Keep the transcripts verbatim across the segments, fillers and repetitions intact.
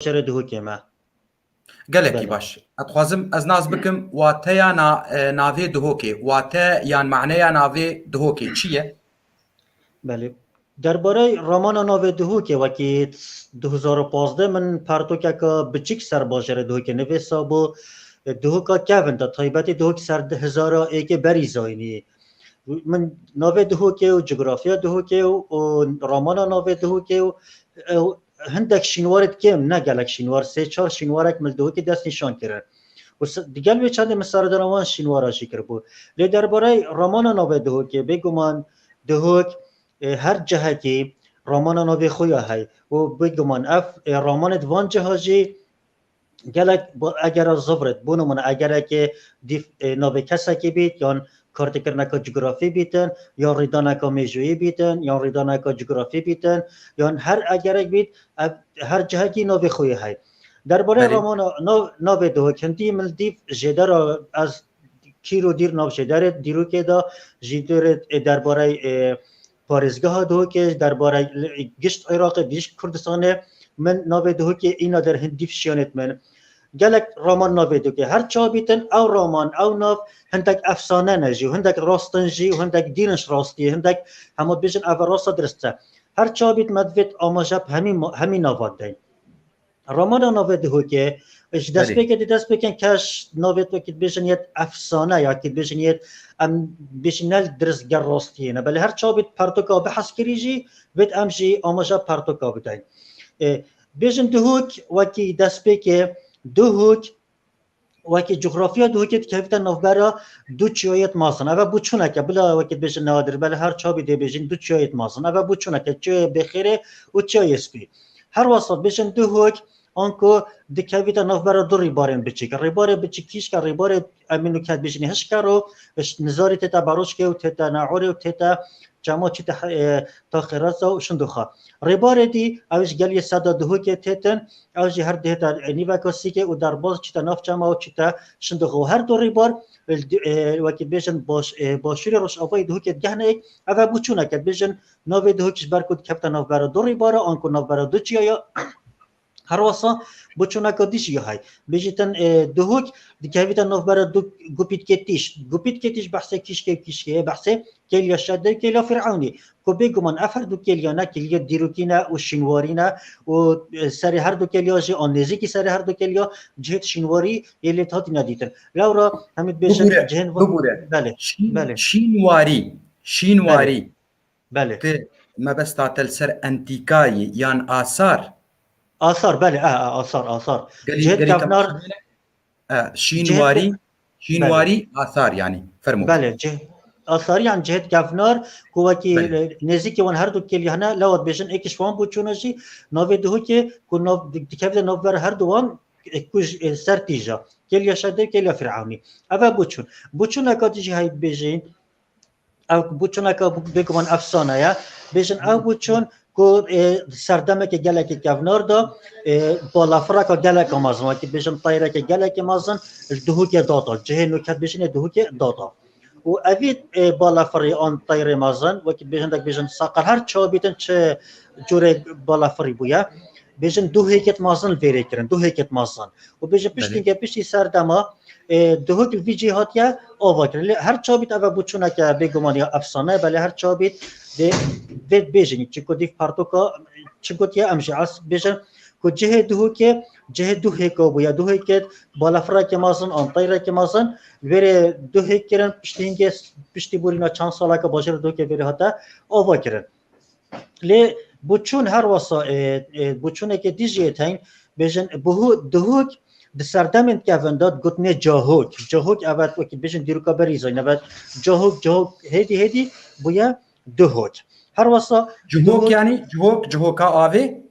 şerê Duhokê me. Gelekî baş. Ez dixwazim ez nas bikim wateya na, e, navê Duhokê. Wate yan maneya navê Duhokê çi ye? Belê. Derbarey ramana navê Duhokê wekî du hezar û pazdeh min pertokeka biçik ser bajarê Duhokê nivîsabû. Duhoka kevin de, taybetî Duhok ser hezara êkê berî zayînî. Min navê Duhokê û cografiya Duhokê û, û ramana navê Duhokê û, û hindek şînwarêt kêm, ne gelek şînwar, sê çar şînwarek min li Duhokê dest nîşan kirin. Û digel wê çendê min seredana wan şînwara jî kiribû. Lê derbarey ramana navê Duhokê, bêguman Duhok, e, her cihekî ramana navê xwe ya hey. Û bêguman ev, e, ramanê di van ciha jî gelek egera zivrit, bo nimûne egerekê dîv, e, navê kesekî bît, yan kartêkirineka cografî bîtin, yan rîdaneka mêjoyî bîtin, yan rîdaneka cografî bîtin, yan her egerek bît, ev, her cihekî navê xwe yê hey. Derbarê ramana nav, navê Duhok hindî min dîv jêdera ez kîr û dîr nav jêderê dîrokê de jî dêrê, e, derbarey, e, parêzgeha Duhokê, derbarey gişt Iraqê, gişt Kurdistanê, min navê Duhokê îna der hindî fişiyanêt min. Gelek raman navê Duhokê. Her çawa bîtin, ew raman, ew nav hindek efsane ne jî, hindek rastin jî, hindek dînin ji rastiyê, hindek hema dibêjin ev rasta dirist e. Her çawa bît me divêt amaje bi hemî, hemî navan deyn. Ramana navê Duhokê, ji destpêkê dî dest pêkin keş navê wekî dibêjin yet efsane, ya kî dibêjin yet em bêjin ne dirist ger rastiyê ne. Belê her çawa bît pertoka biheskirî jî, vêt em jî amaje pertoka bideyn. E, bêjin Duhok wekî destpêkê, Duhok wekî cografiya Duhokê dikevîte navbera du çiyayêt mezin. Eve bûçûnek e, bila wekî dibêjin nadir, belê her çawa bît dê bêjin du çiyayêt mezin. Eve bûçûnek e, çiyayê Bêxêrê û çiyayê Spî. Her wesa dibêjin Duhok, anku dikevîte navbera du rîbarên biçik. Rîbarê biçik kîşk e, rîbarê em ê nûke dibêjin hişk e ro, nizarî tête Beroşkê û tête Naorê û tête çema çite, e, Taxê Reza û Şindoxa. Rêbarê dî, ew ji geliyê seda Duhokê têtin, ew jî her du hêta, e, nîveka sîkê û derbas çite nav çema û çite Şindoxa. Û her du rêbar, e, di, e, wekî dibêjin baş, e, başûrê rojavayê Duhokê digehne yek, ev e bûçûnek e, dibêjin navê Duhok ji ber ku dikevte navbera du rêbara, anku navbera du çiyaya, her wesa bûçûneka dî jî ya hey. Bêjîtin, e, Duhok dikevîte navbera du gupîtkê tîj. Gupîtkê tîj behsê kîşkê û kîşkê ye, behsê Kêliya Şedê û Kêliya Fîrewnî. Ku bêguman ev her du kêliya ne kêliya dîrokî ne û şînwarî ne û, e, serê her du kêliya jî an nêzîkî serê her du kêliya cihêt şînwarî yê lê hatine dîtin. Lewra hemî dibêjin cihên van. Bibûre, bibûre. Belê, belê. Şînwarî, şînwarî. Belê. Belê. Ti mebesta te li ser entîkayî yan asar? Asar, belê, e, e, asar, asar. Gelî, cihêt gelî kevnar, e, şînwarî, cihêt, şînwarî, belê. Asar yani, fermo. Belê, cih-, asarî yan cihêt kevnar, ku wekî, belê, e, nêzîkî wan her du kêlî hene, lewa dibêjin êk ji wan bûçûna jî, navê Duhokê, ku nav, di-, dikevde navbera her du wan, e, ku ji, e, ser tîja. Kêliya Şedê, Kêliya Fîrewnî. Ev e bûçûn. Bûçûneka dî jî hey dibêjin, ew bûçûneka bêguman efsane ye. Bêjin ew bûçûn ku, e, serdemeke gelekî kevnar de, e, balafireka geleke mezin, wekî bêjin teyreke gelekî mezin, ji Duhokê data, cihê nûke dibêjin ê Duhokê data. Û evî, e, balafirî an teyrê mezin, wekî bêjin dek bêjin saqil, her çawa bîtin çi cûrê balafirî bûye. Bêjin du hêkêt mezin li vêrê kirin, du hêkêt mezin. Û bêjin piştî, belê, ke piştî serdema, e, Duhok li vî cihê hatiye ava kirin. Lê her çawa bît ev e bûçûneke bêguman ya efsane, belê her çawa bît dê, dê bêjin, çi ku dîv pertoka, çi gotiye em jî ez bêjin ku cihê Duhokê, cihê du hêka bûye, du hêkê balafireke mezin, an teyreke mezin, li vêrê du hêk kirin, piştî hingê, piştî borîna çend saleke bajarê Duhokê vêrê hate ava kirin. Lê bûçûn her wesa, e, e, bûçûneke dî jî yê teng, bêjin, buhû-, Duhok di serdemên kevin de digotinê Cahok. Cahok, evet, wekî bêjin dîroka berî zayîn, evet, Cahok, Cahok, hêdî, hêdî bûye Duhok. Her wesa Cihok Duhok, yani, Cihok, Cihoka avê?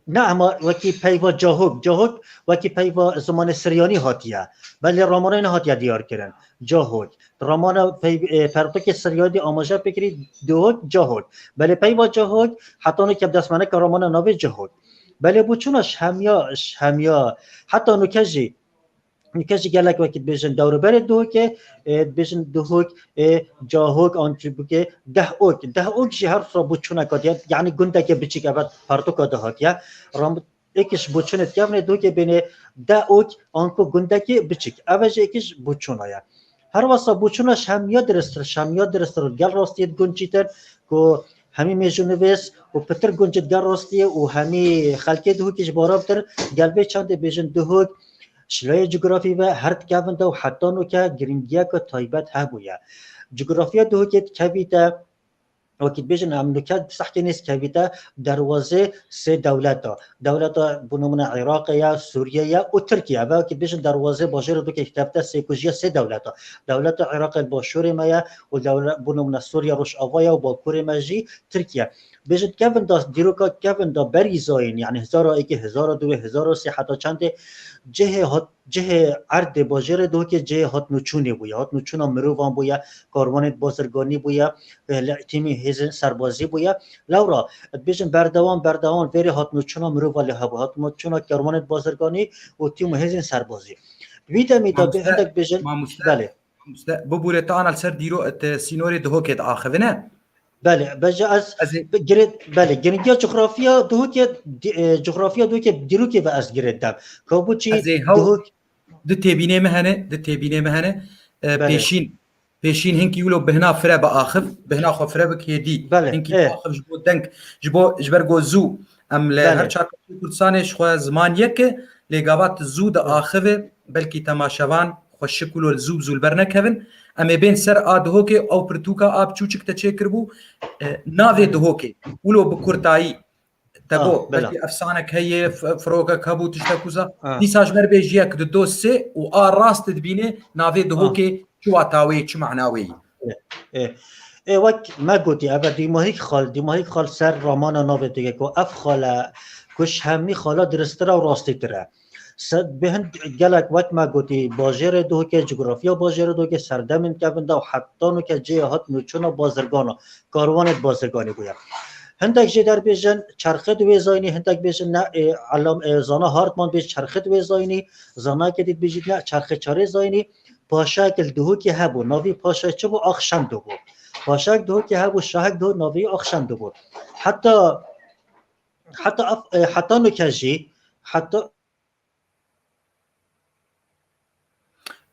Ne, hema wekî peyva Cahok. Cahok wekî peyva zimanê Siryanî hatiye. Belê ramanê nehatiye diyar kirin. Cahok. Ramana pey-, e, pertokê Siryanî amaje pêkirî Duhok, Cahok. Belê peyva Cahok, heta nûke bi dest me neke ramana navê Cahok. Belê bûçûna ji hemiya, ji hemiya, heta nûke jî, nûke jî gelek wekî dibêjin dewrûberê Duhokê, e, dibêjin Duhok, e, Cahok, an çi bike, Dehok. Dehok jî her sira bûçûneka diye, yani gundeke biçîk, evet, pertoka de hatiye. Ram-, êkiş boçûnê dikevnê dûkê bênê de ûk anku gundekî biçik. Ev e jî êkiş boçûna ye. Her wesa boçûna şemiya diristir, şemiya diristir gel rastiyê guncîtin ku hemî mêjûnivês û pitir guncit gel rastiyê û hemî xelkê dihûkî ji baravtir gel vê çendê bêjin dihûk şilayê cografî ve her dikevin de û heta nûke giringiyeke taybet hebûye. Cografiya dihûkê dikevîte, wekî dibêjin em nûke sehkê nêz kevîte derwazê sê dewleta. Dewleta, bo nimûne, Iraqê ye, Sûriye ye û Tirkiye. Ve wekî dibêjin derwazê bajêrê dûkê kevte sêkujiya sê dewleta. Dewleta Iraqê li başûrê me ye û dewle-, bo nimûne, Sûriye rojava ye û bakurê me jî Tirkiye. Bêjin kevin da, dîroka kevin da berî zayîn, yanî hezara êkê, hezara duwê, hezara sê heta çendê cihê hat cihê erdê bajêrê dihokê cihê hatnûçûnê bûye. Hatnûçûna mirovan bûye, karwanên bazirganî bûye, e, li tîmî hêzên serbazî bûye. Lewra dibêjin berdewam, berdewam vêrê hatnûçûna mirova li hebû. Hatnûçûna karwanên bazirganî û tîm û hêzên serbazî. Di vî demî de Mamoste, hindek bêjin, mamoste, belê. Mamoste, bibûre te ana li ser dîro, te sînorê dihokê diaxivine? Belê, bence ez Ez ê bi-, girê, belê, giringiya coxrafiya dihokê, di-, e, coxrafiya dihokê dîrokê ve ez girê dem. Ka bo çî ez ê hew dihok di têbînê me hene, di têbînê me hene. E, Belê. pêşîn, pêşîn hinkî wilo bihna fire biaxiv, bihna xwe fire bik hêdî. Belê, Hinkî e. biaxiv ji bo deng, ji bo, ji ber go zû. Em li Belê. her çar Kurdistanê ji xwe ziman yek e, lê gava tu zû diaxive, belkî temaşevan xweşik wilo li zû bi zû li ber nekevin. Em ê bên ser a dihokê ew pirtûka a biçûçik te çêkiribû, e, navê dihokê, wilo bi kurtayî, te Ah, got, bela. belkî efsanek heye, f-, firokek hebû, tiştek wisa. Ah. Dîsa ji ber bêjiyek di do sê û a rast dibîne navê Ah. dihokê çi wata wê, çi mana wê ye. Ê, ê, ê, wek me gotî, ev e dîmahîk xal, dîmahîk xal ser ramana navê dike ku ev xal e, ku ji hemî xala diristtir e û rastîtir e. Se-, bi hin gelek wek me gotî, bajêrê dihokê, cografiya bajêrê dihokê, serdemên kevin de û heta nûke cihê hat nûçûna bazirgana, karwanê bazirganî bûye. Hindek jê derbêjin çerxê di wê zayînî, hindek bêjin ne, ê, elam, ê, zana Hartman bêj çerxê di wê zayînî, zanayekê dî dibêjît ne, çerxê çarê zayînî, paşayek li dihokê hebû, navî paşayê çi bû? Axşendo bû. Paşayek dihokê hebû, şahek dihok navî Axşendo bû. Heta, heta ev, ê, heta nûke jî, heta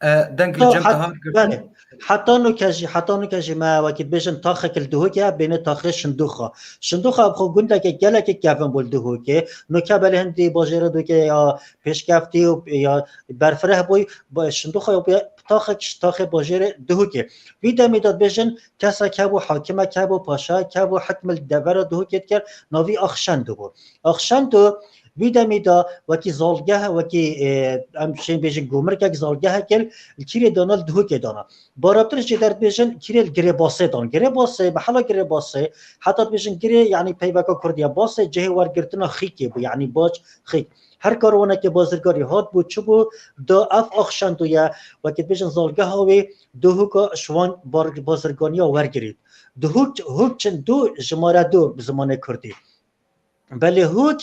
E, deng li Heta, cem hat-, dihat girtin. belê. Heta nûke jî, heta nûke jî me wekî dibêjin taxek li dihokê, bêne taxê Şindoxa. Şindoxa bi xwe gundeke gelekê kevin bû li dihokê. Nûke belê hindî bajêrê dihokê ya pêşkeftî û ya berfireh bûy, ba-, Şindoxa ya bûye taxek ji taxê bajêrê dihokê. Vî demî de dibêjin kesek hebû, hakimek hebû, paşayek hebû, hikm li devera dihokê dikir, navî Axşendo bû. Axşendo vî demî de wekî zalgeh, wekî, e, em şên bêjin gomirkek, zalgehek li kîrê dana, li dihokê dana. Baratir jê derdibêjin kîrê li Girêbasê dan. Girêbasê, mehela Girêbasê, heta dibêjin girê, yanî peyveka kurdî ye. Basê cihê wergirtina xîkê bû, yanî bac xîk. Her karwanekê bazirganî hat bû, çi bû, da ev Axşendo ye, wekî dibêjin zalgeha wê, dihoka ji wan bar-, bazirganiya wergirît. Dihok, hok çend, du jimare du bi zimanê kurdî. Belê hok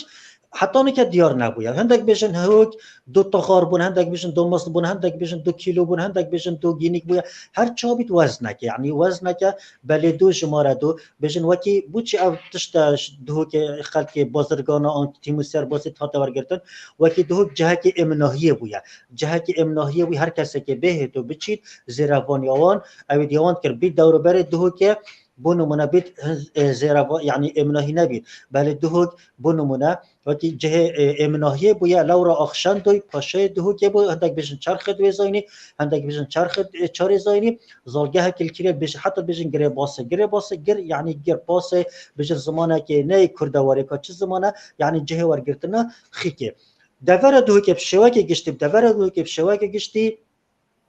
heta nûke diyar nebûye. Hindek bêjin hok du taxar bûn, hindek bêjin du mist bûn, hindek bêjin du kîlo bûn, hindek bêjin du gînîk bûye. Her çi bît wezneke, yanî wezneke belê du jimare du. Bêjin wekî bo çi ev tişt e, dihokê xelkê bazirgana an tîmû serbazî hate wergirtin, wekî dihok cihekî êminahiyê bûye. Cihekî êminahiyê bûye, her kesekê bêhêt û biçît, zêrevaniya wan, ew ê diya wan dikir. Bît dewroberê dihokê, bo nimûne bît, e, zêreva-, yanî êminahî nebît. Belê dihok, bo nimûne, wekî cihê, e, êminahiyê bûye, lewra Axşendoy, paşayê dihokê bû, hindek bêjin çerxê di wê zayînî, hindek bêjin çerxê, e, çarê zayînî, zalgehekî li kîrê bêjin, heta bêjin Girê Basê. Girê Basê, gir, yanî gir, basê, bêjin zimanekê ne yê kurdewarê ka çi ziman e, yanî cihê wergirtina xîkê. Devera dihokê bi şêwekê giştî, devera dihokê bi şêwekê giştî,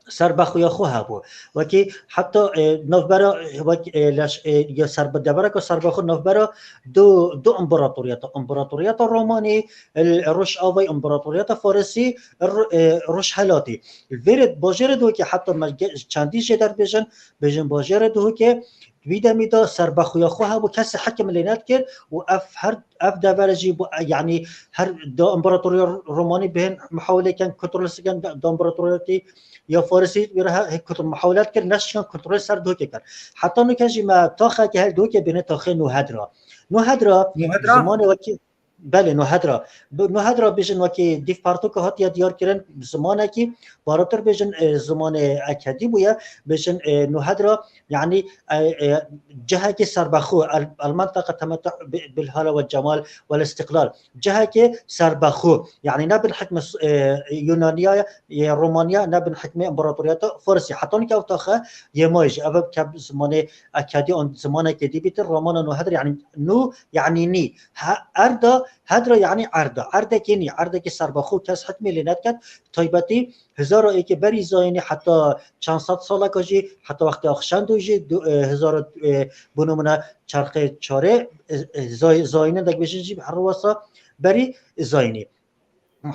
serbexweya xwe hebû. Wekî heta, e, navbera, wek, e, leş, e, ya serbe-, devereka serbexwe navbera du, du împaratoriyeta, împaratoriyeta Romanî, e, Rojavayî, împaratoriyeta Farisî, ro-, e, Rojhelatî. Li vêrê bajêrê dihokê heta me ge-, çendî jê derdibêjin, bêjin bajêrê dihokê, di vî demî de serbexweya xwe hebû, kesê hekim lê nedikir û ev her, ev devere jî bû, e, yanî her da împaratoriya Romanî bihên muhawilê ken, kontrolê sikin da, da împaratoriyetî ya Farisî wê re he-, he-, kontrol muhawile dikir, neşikan kontrolê ser dihokê ken. Heta nûke jî me taxeke hel dihokê bêne taxê Nûhedra. Nûhedra Nûhedra? zimanê wekî, Belê, Nuhedra. Bi-, Nuhedra bêjin wekî dîv pertûka hatiye diyar kirin, zimanekî, barotir bêjin, e, zimanê Ekedî bûye, bêjin, e, Nuhedra, yanî, e, e, cihekî serbexwe, el, el menteqa temetu bi, bil hala ve cemal ve istiqlal. Cihekî serbexwe, yanî ne bin hikmê, e, Yunaniya, e, Romaniya, ne bin hikmê împaratoriyeta Farsî. Heta nike ew taxe yê mayî jî, ev ke zimanê Ekedî an zimanekê dî bîtir, Romana Nuhedra, yanî nû, yanî nî. Ha, erda, hedra yanî erda. Erdekê nî, erdekê serbexwe kes hikmê lê nediket. Taybetî hezara êkê berî zayînê heta çend sed saleka jî, heta wextê Axşendo jî, du, e, hezara, e, bo nimûne çerxê çarê, e, e, zay-, zayînê dek bêjin jî her wesa berî zayînê.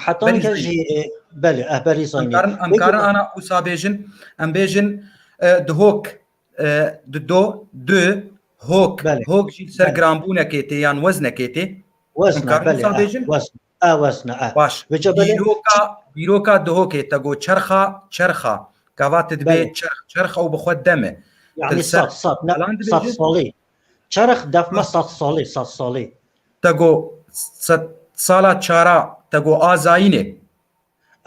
Heta Berî nike zayînê. jî, e, belê, eh, berî Em zayînê. karin, em Peki, karin ana wisa bêjin, em bêjin, e, dihok, e, dido, du, hok. Belê. Hok jî li ser Belê. giranbûnekê tê yan weznekê tê. Wezna, Em karin belê, wisa eh, bêjin? wezna. Eh, wezna, eh. Baş. Vêca belê Dîroka, dîroka dihokê te got çerxa, çerxa. Gava tu dibê Belê. çerx, çerx ew bi xwe dem e. Yanî Til ser sat, sat, ne, falan sat dibêjin? salî. Çerx defme Ha. sat salî, sat salî. Te got sed sala çara, te got a zayînê.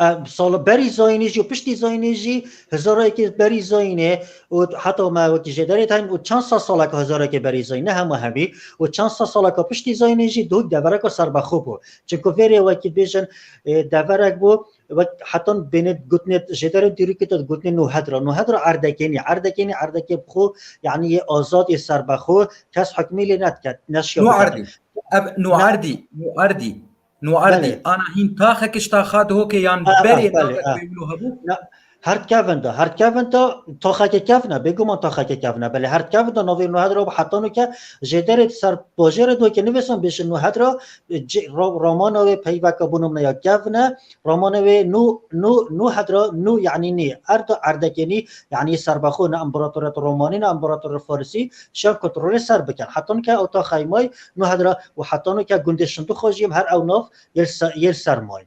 E, sala berî zayînê jî û piştî zayînê jî, hezara êkê berî zayînê û heta me wekî jêderê tayîn û çend sed saleka hezara êkê berî zayînê, hema hemî û çend sed saleka piştî zayînê jî dûk devereka serbexwe bû. Çimku vêrê wekî bêjin, e, deverek bû, wek hetan bênê gotinê jêderê dîrokê de gotinê Nuhedra. Nuhedra erdekê nî, erdekê nî, erdekê bi xwe, yanî yê azad, yê serbexwe, kes hikmî lê nediket, neşiya Nû biket. erdî. Ev nû Ne- erdî, nû erdî. Nû erdî. Belê. Ana hîn taxek ji taxa dihokê yan Ah, berê ah, belê, naxek ah. wê wilo hebû? Ne, her kevin de, her kevin de taxeke kevin e, bêguman taxeke kevin e. Belê her kevin de navê Nuhedra bi heta nûke jêderê ser bajêrê dihokê nivîsan bêjin Nuhedra, e, ci-, ro-, romana wê peyveke bo nimûne ya kevin e, romana wê nû, nû, Nuhedra, nû yanî nî, erda erdekê nî, yanî serbexwe ne împaratoriyet Romanî ne împaratoriyet Farisî, şan kontrolê ser bikin. Heta nûke ew taxey may, Nuhedra û heta nûke gundê Şinduxa jî her ew nav yê li se-, yê li ser may.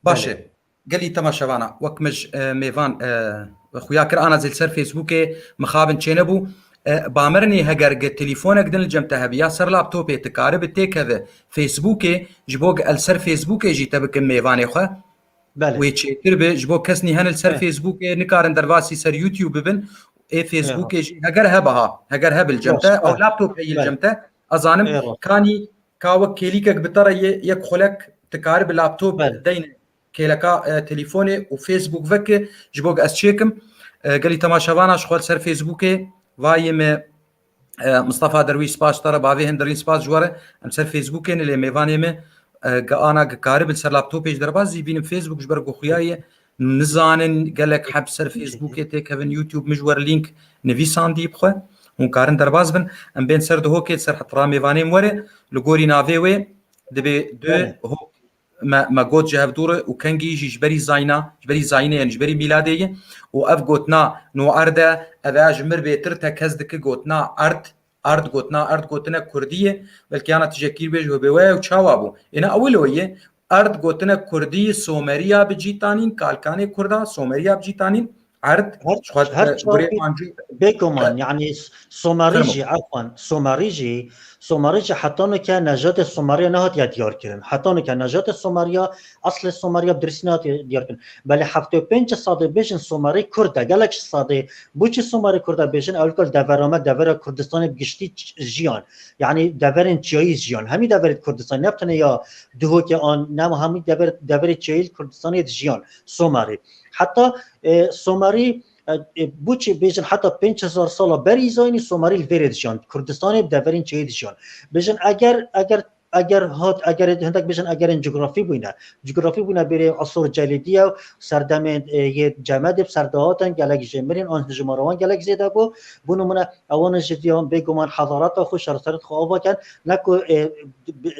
Baş e. Belê. Gelî temaşevana, wek min ji, e, mêvan, e, xuya kir, ana zî li ser Facebookê mixabin çênebû. E, bamirinê heger gi telîfonek din li cem te hebiya, ser laptopê tu karibî têkeve Facebookê, ji bo gi el ser Facebookê jî te bikin mêvanê xwe. Belê. Wê çêtir be, ji bo kes nî hene li ser Belê. Facebookê nikarin derbasî ser YouTube bibin. Ê Facebookê Eyvallah. jî heger hebe ha, heger hebe li cem Baş, te, ew baş. laptop heye li Belê. cem te, ez zanim Eyvallah. kanî ka wek kêlîkek bi te re yê yek xulek tu karî bi laptop Belê. deyne kêleka, e, telîfonê û Facebook veke ji bo ez çêkim. E, gelî temaşevana ji xwe li ser Facebookê vayê me, e, Mistefa Derwîş spas ji te re, bavê Hindirîn spas ji we re. Em ser Facebookê ne lê mêvanê me, e, ge ana ge karî bi li ser laptopê ji derbas zî bînim Facebook ji ber ku xuya ye. Nizanin gelek heb ser Facebookê têkevin, YouTube min ji we re link nivîsandî bi xwe. Hûn karin derbas bin. Em bên ser dihokê ser heta mêvanê me were. Li gorî navê wê dibê du Belê. hok me, me got ji hev dûr e û kengî jî ji berî zayna, ji berî zayînê ye, ji berî mîladê ye. Û ev gotina nû erd e, ev e ji mir bêtir tekez dike gotina erd, erd gotina, erd gotine kurdî ye. Belkî ana tu jekîr bêj we bê we ew çawa bû? Êna ewil o ye, erd gotine kurdî, someriya bi cî tanîn, kalkanê kurda, someriya bi cî tanîn, erd, Her, ji xwe her gurê çar mancû. bêguman, yanî Somerî Fermo. jî, efwan, Somerî jî, Somerî jî heta nûke nejatê Someriya nehatiye diyar kirin. Heta nûke nejatê Someriya, eslê Someriya bi diristî nehatiye diyar kirin. Belê heftê û pênc sedê bêjin Somerî Kurd e. Gelek sedê, boçî Somerî Kurd e bêjin, ewlika li devera me, devera Kurdistanê bi giştî ç-, jiyan. Yanî deverên çiyayî jiyan. Hemî deverê Kurdistanê, ne bi tenê ya Duhokê an, ne hemî dever, deverê çiyayî li Kurdistanê dijiyan. Somerî. Heta, e, Somerî, e, e, boçî bêjin heta pênc hezar sala berî zayînî Somerî li vêrê dijiyan. Kurdistanê bi deverên çiyayî dijiyan. Bêjin eger, eger, eger hat, eger hindek bêjin egerên cografî bûyne. Cografî bûyne bêrê esor celîdî ye, serdemên, e, yê cemedê bi ser de hatin, gelek jê mirin, an hijmara wan gelek zêde bû. Bo nimûne, ewan ji diyan bêguman hezarata xwe, şerseriyet xwe ava ken, ne ku, e, bi,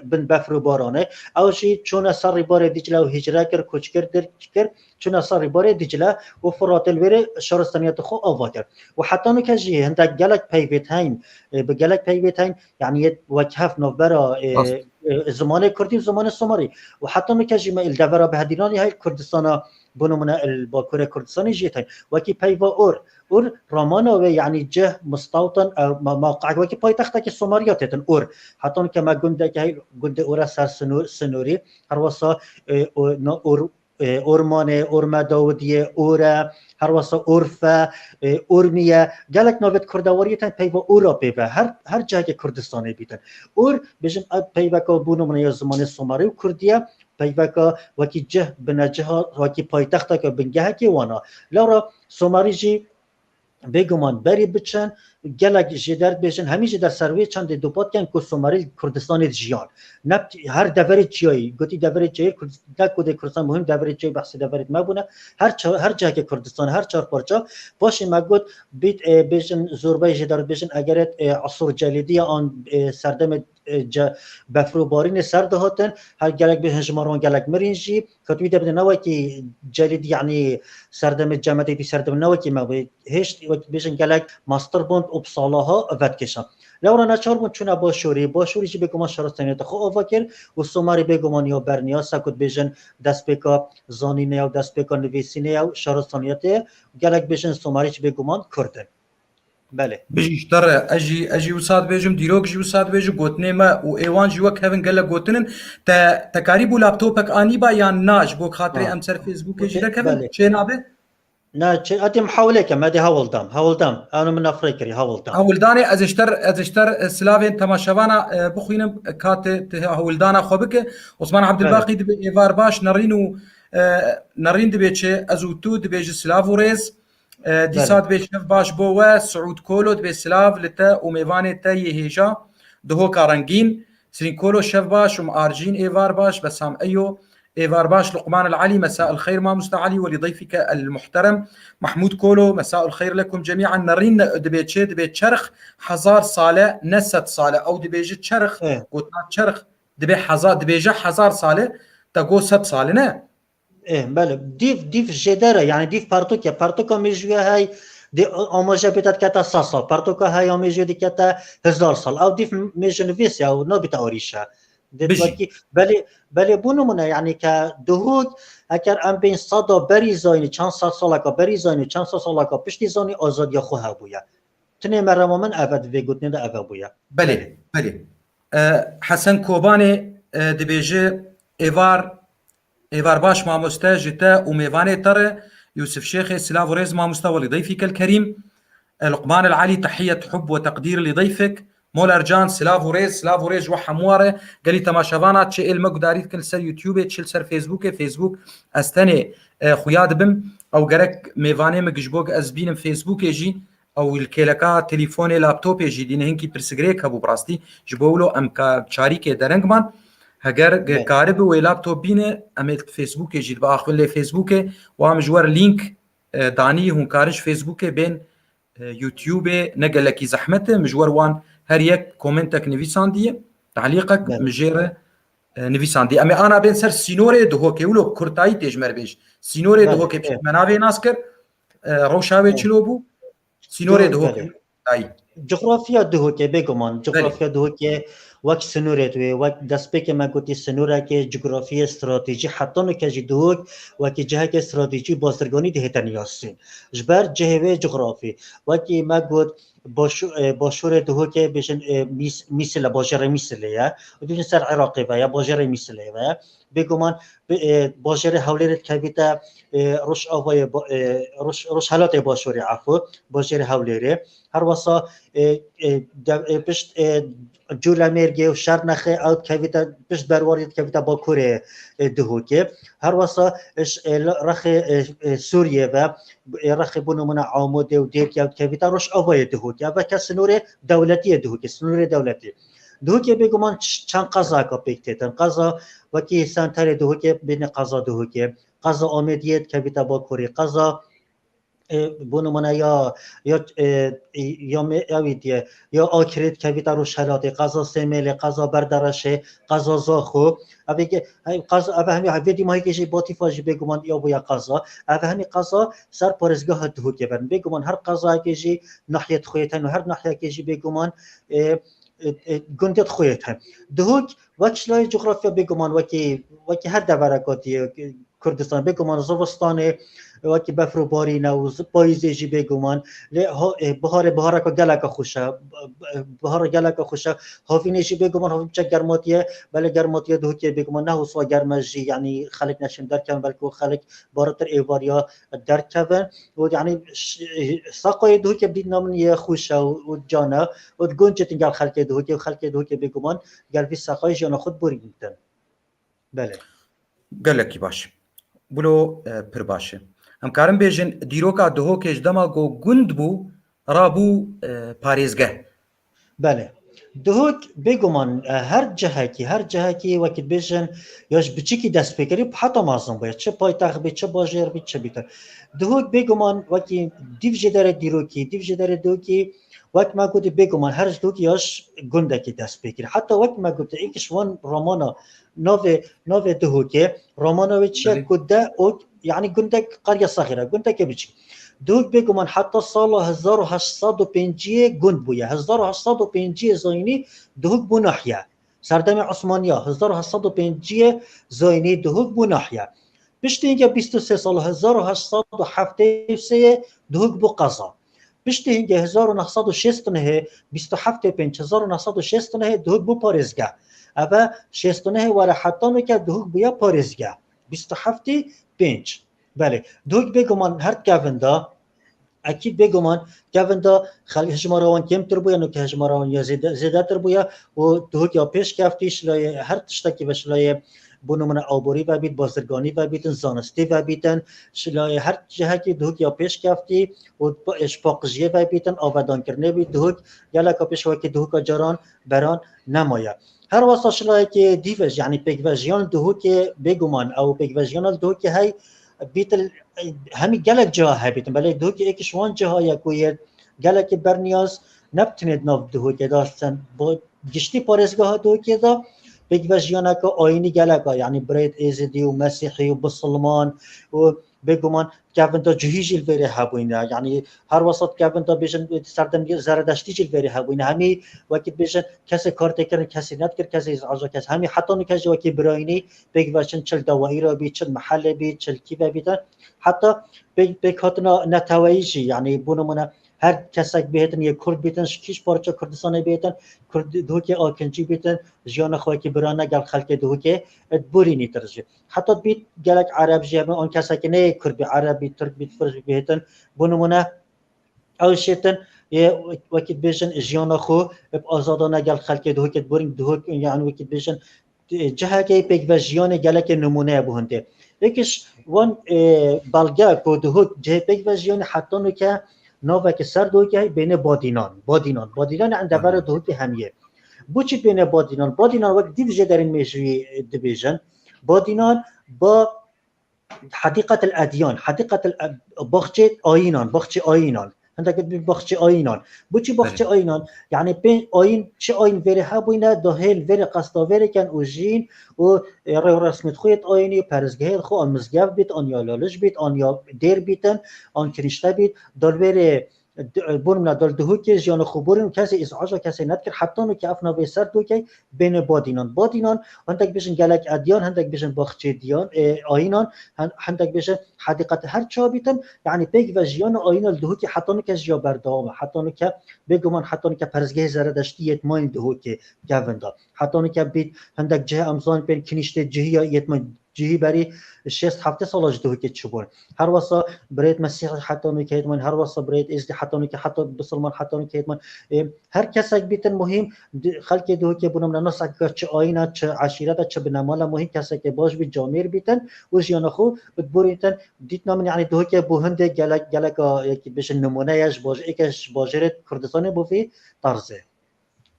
bin befr û baranê. Ew jî çûne ser rîbarê Dîcle û hicre kir, koç kir, derg kir, çûne ser rîbarê Dîcle û Firatê li wêrê şaristaniyeta xwe ava kir. Û heta nûke jî hindek gelek peyvêt heyn, e, bi gelek peyvêt heyn, yanî yê wek hev navbera, e, Rast. e, zimanê kurdî û zimanê somerî. Û heta nûke jî me li devera Behedînanê hey Kurdistana Bo nimûne li Bakurê Kurdistanê jî tên. Wekî peyva Ur. Ur ramana wê, yanî cih mistewtin, ew ma-, mewqeek wekî paytextekî Somariya têtin Ur. Heta ke me gundek heye, gundê Ur e ser sinûr, sinûrî. Her wesa, e, o, na Ur, e, Ormanê, Orme Dawidiyê, Ur e, her wesa Urfe, e, Urmiye. Gelek navêt kurdewariyê tên peyva Ur a pê ve. Her, her cihekê Kurdistanê bîtin. Ur, bêjin, ev peyveka bo nimûne ya zimanê Somarî û Kurdî ye. Peyveka wekî cih, bineciha, wekî paytexteke bingehekê wan a. Lewra Somarî jî bêguman berî biçin, gelek jêder dibêjin, hemî jêder ser wê çendê dûpat ken ku Somarî li Kurdistanê dijiyan. Ne her deverê çiyayî, gotî deverê çiyayî, Kurd-, ne ku dê Kurdistan muhîm, deverê çiyayî behsê deverê me bûne. Her ça-, her cihekê Kurdistan, her çar parça. Paşê me got, bît, e, bêjin, zorbeyê jêder dibêjin, eger e, esûr celîdiye an, e, serdemê e, ce-, befr û barînê ser dihatin, her gelek bêjin ji me re gelek mirîn jî, ketibî de bide ne wekî celîd, yanî serdemê cemedê dî serdemê ne wekî me bê, hêşt wekî bêjin gelek mastir bûn û bi salaha vedkêşan. Lewra neçar bûn çûne başûrî, başûrî jî bêguman şaristaniyete xwe ava kir û Somarî bêguman ya berniya, se ku dibêjin destpêka zanînê ye û destpêka nivîsînê ye û şaristaniyetê ye, gelek bêjin Somarî jî bêguman Kurd in. Belê. Bijî ji te re, ez jî, ez jî wisa dibêjim, dîrok jî wisa dibêjim, gotinê me û ê wan jî wek hev in gelek gotin in. Te, te karîbû laptopek anîba yan na, ji bo xatirê Ha. em ser Facebookê jî Gotin, dekevin, belê. Çê nabe? Na, çê, etê mihawilê ke, me dê hewl dam, hewl dam. Ewno min nafirê kirî, hewl dam. Hewldanê, ez ji te re, ez ji te re, e, silavên temaşevana, e, bixwînim, ka te, te hewldana xwe bike. Osman Belê. Abdulbaqî dibê êvar baş, nerîn û, e, nerîn dibê çi, ez û tu dibêji silav û rêz. E, dîsa Belê. dibê şev baş bo we, Siûd Kolo dibê silav li te û mêvanê te yê hêja, Dihoka Rengîn, Sirîn Kolo şev baş û Arjîn êvar baş, Besam Eyo êvar baş, Luqman El Elî, Mesa El Xeyr Mamoste Elî, welî dayfîke el muhterem, Mahmûd Kolo, Mesa El Xeyr lekum cemîan, nerîn ne, dibê çi, dibê çerx hezar sale, ne sed sale, ew dibêji çerx, Ê. gotina çerx, dibê hezar, dibêje hezar sale, te got sed sale ne? Ê, belê. Dîv, dîv jêder e, yanî dîv pertûk e. Pertûka mêjûyê hey, dê, amaje bê te dikete sed sal. Pertûka hey ya mêjûyê dikete hezar sal. Ew dîv mêjûnivîs e, ew nabîte arîşe. Dê Bijî. wekî, belê, belê bo nimûne, yanî ke Duhok, eger em bên seda berî zayînî, çend sed saleka berî zayînî, çend sed saleka piştî zayînî azadiya xwe hebûye. Tinê merema min ev e, di vê gotinê de ev e bûye. Belê, belê. E, Hesen Kobanê, e, dibêje, êvar, êvar baş mamoste ji te û mêvanê te re, Yûsif Şêxê, silav û rêz mamoste, welî dayfîke el kerîm, e, Luqman el Elî, tehiyet, hub ve teqdîr li dayfik, Moler Can, silav û rêz, silav û rêz ji we hemû re, gelî temaşevana çi ê li me gudarî dikin li ser YouTubeê, çi li ser Facebookê, Facebook, ez tenê, e, xuya dibim, ew gerek mêvanê min ji bo ez bînim Facebookê jî, ew li kêleka telîfonê, laptopê jî dîne hinkî pirsgirêk hebû bi rastî. Ji bo wilo em ka çarîkê dereng man. Heger ge- Ne. karibi wê laptop bîne, em ê Facebookê jî dibe axivin lê Facebookê. Wa min ji wer link, e, danî, hûn karin ji Facebookê bên, e, YouTubeê, ne gelekî zehmet e. Min ji wer wan her yek komentek nivîsandiye, talîqek Ne. min jê re, e, nivîsandiye. Em ê ana bên ser sînorê Duhokê, wilo kurtayî tê ji me re bêj. Sînorê Belê, Duhokê belê. pişt me navê nas kir, e, rewşa wê Evet. çilo bû? Sînorê Duhok, Duhokê. belê. Dayî. Coxrafiya Duhokê, bêguman. Belê. Coxrafiya Duhokê wek sinûrê wê, wek destpêkê me gotî sinûrekê, cografiyê, stratejî, heta nûke jî Duhok wekî cihekê stratejî bazirganî dihête niyasîn. Ji ber cihê wê cografî. Wekî me got, başû-, e, başûrê Duhokê bêjin, e, Mîs-, Mîsile, bajêrê Mîsilê ye. Û dibêjin ser Iraqê ve ye, bajêrê Mîsilê ve ye. Bêguman, bi, e, bajêrê Hewlêrê dikevîte, e, Rojavayê ba-, e, Roj-, Rojhelatê Başûrê, efû, bajêrê Hewlêrê. Her wesa, e, e, de-, e, pişt, e, Colemêrgê û Şernexê ew dikevîte, pişt Berwarê dikevîte Bakurê, e, Duhokê. Her wesa, e, ş-, e, li rexê, e, e, Sûriyê ve, e, rexê bo nimûne Amûdê û Dêrkê ew dikevîte Rojavayê Duhokê. Ev veke sinûrê dewletî ye Duhokê, sinûrê dewletî. Duhokê bêguman ç-, çend qezayeka pêk têtin. Qeza wekî senterê Duhokê bêne qeza Duhokê. Qeza Amêdiyê dikevîte Bakurê. Qeza, e, bo nimûne ya, ya, e, ya me-, ewî diye, ya Akirê dikevîte Rojhelatê. Qeza Sêmêlê, qeza Berdereşê, qeza Zaxo. Ev ê ke-, hey, qeza, ev hemî, vê dîmahîkê jî Batîfa jî bêguman ya bûye qeza. Ev hemî qeza ser parêzgeha Duhokê verin. Bêguman her qezayekê jî nahiyê xwe ye ten û her nahiyekê jî bêguman, e, e, e, gundê xwe ye. Duhok wek şilayê cografya bêguman wekî, wekî her devereka diye Kurdistan, bêguman zivistanê wekî befr û barî ne û zi-, payîzê jî bêguman. Lê ha-, e, biharê bihareka geleka xweş e. Bihara geleka xweş e. Havînê jî bêguman havîn çek germatiye, belê germatiye Duhokê bêguman ne hoswa germe jî, yanî xelk neşin derkevin, belkî xelk baratir êvariya derkevin. Û yanî ş-, seqayê Duhokê bi dîtina min yê xweş e û, û can e û di gunc e gel xelkê Duhokê û xelkê Duhokê bêguman gel vî seqayê jiyana xwe diborînin. Belê. Gelekî baş. Bilo, e, pir baş e. Em karin bêjin, dîroka Duhokê ji dema ku gund bû, rabû, e, parêzgeh. Belê. Duhok bêguman, e, her cihekî, her cihekî wekî dibêjin, ya ji biçikî dest pê kirî, heta mezin bûye. Çi paytext bî, çi bajêr bî, çi bîtir. Duhok bêguman wekî dîv jê derê dîrokî, dîv jê derê Duhokî, wek me gotî bêguman her ji Duhokî ya ji gundekî dest pê kirî. Heta wek me gotî, êk ji wan romana navê, navê Duhokê, romana wê çi ye? Belê. Ku de û, yanî gundek qeriya sexîr e, gundekê biçî. Duhok bêguman heta sala hezar û heşt sed û pêncî gund bûye. Hezar û heşt sed û pêncî zayînî Duhok bû nahiye. Serdemê Osmaniya hezar û heşt sed û pêncî zayînî Duhok bû nahiye. Piştî hinge bîst û sê sal hezar û heşt sed û heftê û sê Duhok bû qeza. Piştî hinge hezar û neh sed û şêst û neh, bîst û heftê pênc, hezar û neh sed û şêst û neh Duhok bû parêzgeh. Eve şêst û neh were heta nûke Duhok bûye parêzgeh. Bîst û heftê pênc. Belê. Duhok bêguman her kevin de, ekîd bêguman kevin de xel-, hejmara wan kêmtir bûye, nûke hejmara wan ya zêde-, zêdetir bûye û Duhok ya pêş keftî şilayê her tiştekî ve şilayê, bo nimûne, aborî vebît, bazirganî vebîtin, zanistî vebîtin, şilayê her cihekî Duhok ya pêş keftî û pa-, ji paqijiyê vebîtin, avedankirinê bî Duhok, geleka pêş wekî Duhoka caran beran nemaye. Her wesa şilayekî dî ve jî, yanî pêkvejiyan Duhokê bêguman, ew pêkvejiyana li Duhokê hey bîtin, hemî gelek ciha hebîtin. Belê Duhokê êk ji wan ciha ye ku yê gelekî berniyaz ne bi tenê di nav Duhokê de, sen bo giştî parêzgeha Duhokê de pêkvejiyaneke ayînî gelek a, yanî birayêt êzidî û mesîhî û bisilman û bêguman kevin de cihî jî li vêrê hebûyne. Yanî her wesat kevin de bêjin serdem zeredeştî jî li vêrê hebûyne. Hemî wekî dibêjin kesê kar tê kirin, kesê nedikir, kesê îzaca kes. Hemî heta nûke jî wekî birayînî pêk ve çin, çil dawayî re bî, çil mehellê bî, çil kî ve bî de. Heta pêk, pêkhatina neteweyî jî, yanî bo nimûne her kesek bihêtin, yê Kurd bîtin, ji kîj parça Kurdistanê bihêtin, Kurd Duhokê Akincî bîtin, jiyana xwe wekî birane gel xelkê Duhokê diborînîtir jî. Heta dibît gelek Ereb jî hebin, an kesekî ne yê Kurd bî, Ereb bî, Tirk bî, Firs bî bihêtin. Bo nimûne, ew şêtin, yê wekî dibêjin jiyana xwe bi azadane gel xelkê Duhokê diborîn, Duhok, yanî wekî dibêjin, e, cihekê pêkvejiyanê gelekê nimûne ye bo hindê. Êk ji wan, e, belge ku Duhok cihê pêkvejiyanê heta nûke navekî ser Duhokê hey bêne Badînan. Badînan. Badînan yan devera Duhokê hemiyê. Boçî bêne Badînan? Badînan wek dîv jê derên mêjûyî, e, dibêjin. Badînan ba Hedîqetil Edyan, Hedîqetil E-, baxçê ayînan, baxçê ayînan. Hindek dibî baxçê ayînan. Boçî baxçê ayînan? Yanî pê ayîn, çi ayîn vêrê hebûyne, dahêl vêrê qesta vêrê ken û jîn û, e, rêw resmêt xwe yêt ayînî, perestgehêt xwe, an mizgev bît, an ya laliş bît, an ya dêr bîtin, an kinîşte bît, dal vêrê d-, bo nimûne dal Duhokê jiyana xwe borîn û kesê îzaca kesê nedikir, heta nûke ev navê ser Duhokê bêne Badînan. Badînan, hindek bêjin gelek Edyan, hindek bêjin baxçê diyan, e, ayînan, hin-, hindek bêjin hedîqet, her çi bîtin, yanî pêk ve jiyana ayîna li Duhokê heta nûke jiya berdewam e. Heta nûke, bêguman heta nûke perestgehê Zeredeştî yêt mayîn Duhokê kevin de. Heta nûke bît hindek cihê em zanîn pê kinîştê cihî ya yêt mayîn. Cihî berî şêst heftê sala ji Duhokê çûbûn. Her wesa birêt Mesîh heta nûke hêtman, her wesa birêt Êzdî heta nûke, heta bisilman heta nûke hêtman. Ê, her kesek bîtin muhîm, di-, xelkê Duhokê bûne, min nasek çi ayîna, çi eşîreta, çi binemala, muhîm kesekê baş bî, camêr bîtin û jiyana xwe diborîtin. Dîtina min, yanî Duhokê bo hindê gelek, geleka, yekî bêjin nimûne ye, ji baj-, êke ji bajêrê Kurdistanê bo vî tarzê.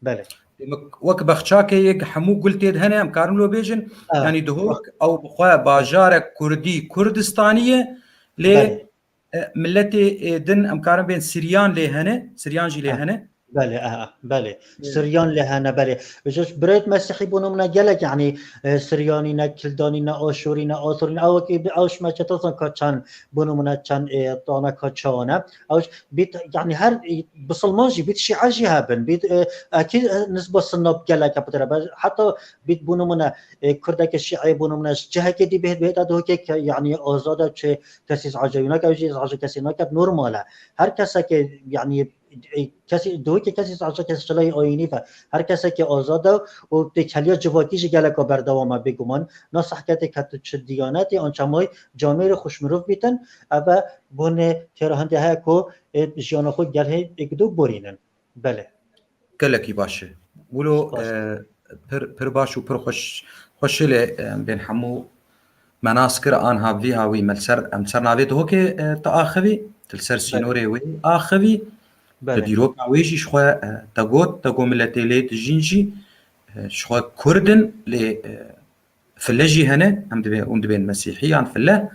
Belê. Demek wek bexçakê yek hemû gul tê de hene, em karin lo bêjin. Ha. Yanî Duhok ew bi xwe bajarek kurdî, Kurdistanî ye, lê, belê, e, miletê, e, din em karin bên Siryan lê hene, Siryan jî lê, ha, hene. Belê, aha, belê. Siryan lê hene, belê. Ji birêt Mesîhî bo nimûne gelek, yanî, e, Siryanî ne, Kildanî ne, Aşûrî ne, Atorî ne, ew ki bi ew ji me çetir zan ka çend bo nimûne çend, e, tane ka çawa ne. Ew ji bît, yanî her, e, bisilman jî bît, şîe jî hebin. Bît, e, ekî, e, nisba Sinna gelek pitir e. Be-, heta bît bo nimûne, e, Kurdeke şîe bo nimûne ji cihekê dî bihêt, bihêta dihokê ke, yanî azad e, çi kesî zehca nake, ew jî zehca kesî nake, normal e. Her keseke, yanî e, kesî, dihokê kesî zehca kes çilayê ayînî ve. Her kesekî azad e û têkiliya civakî jî geleka berdewam e bêguman. Na sehketê ke tu çi diyanetê an çamayî camêrê xweşmirov bîtin, ev e bonê têra hindê heye ku, e, jiyana xwe gelhê êk du borînin. Belê. Gelekî baş e. Wilo, Spas. e, pir, pir baş û pir xweş, xweşilê, e, em bên hemû me nas kir, anha vî hawî me li ser, em ser navê dihokê, e, te axivî, tu li ser Belê. sînorê wê axivî, Belê. tu dîroka wê jî ji xwe, e, te got, te got miletê lê dijîn jî, e, ji xwe Kurd in, lê, e, file jî hene, em dibê, hûn dibên Mesîhî yan file,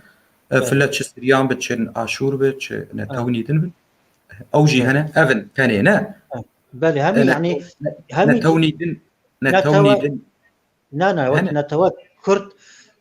e, Belê. file çi Siryan bi, çi Aşûr bi, çi netewnî din bin, ew jî Belê. hene, ev in tenê ne. Belê, hemî, E, ne, yanî, ne, hemî netewnî din, netewe-, netewnî din. Na, na, wek Hene. netewe Kurd,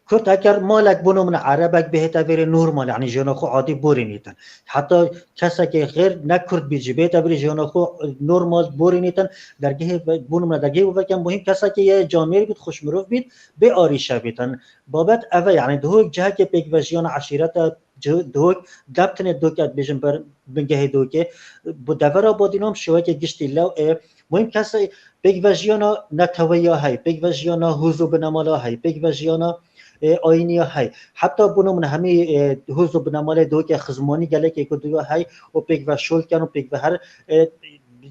Kurd eger malek bo nimûne Erebek bihête vêrê normal, yanî jiyana xwe adî borînîtin. Heta kesekê xêr ne Kurd bî jî bihête vêrê jiyana xwe normal borînîtin. Dergehê ve-, bo nimûne dergehê wê vekin muhîm kesekê ye camêr bît, xweşmirov bît, bê arîşe bîtin. Babet ev e, yanî dihok cihekê pêkvejiyana eşîreta Ci-, dihok, dep tenê dihok, ez bêjim ber bingehê dihokê, bi devera badînan şêwekê giştî lew ê, muhîm kesê pêkvejiyana neteweya hey, pêkvejiyana hûz û binemala hey, pêkvejiyana, e, ayîniya hey. Heta bo nimûne hemî, e, hûz û binemalê dihokê xizmanî gelekê ku diya hey û pêkve şol ken û pêkve her, e,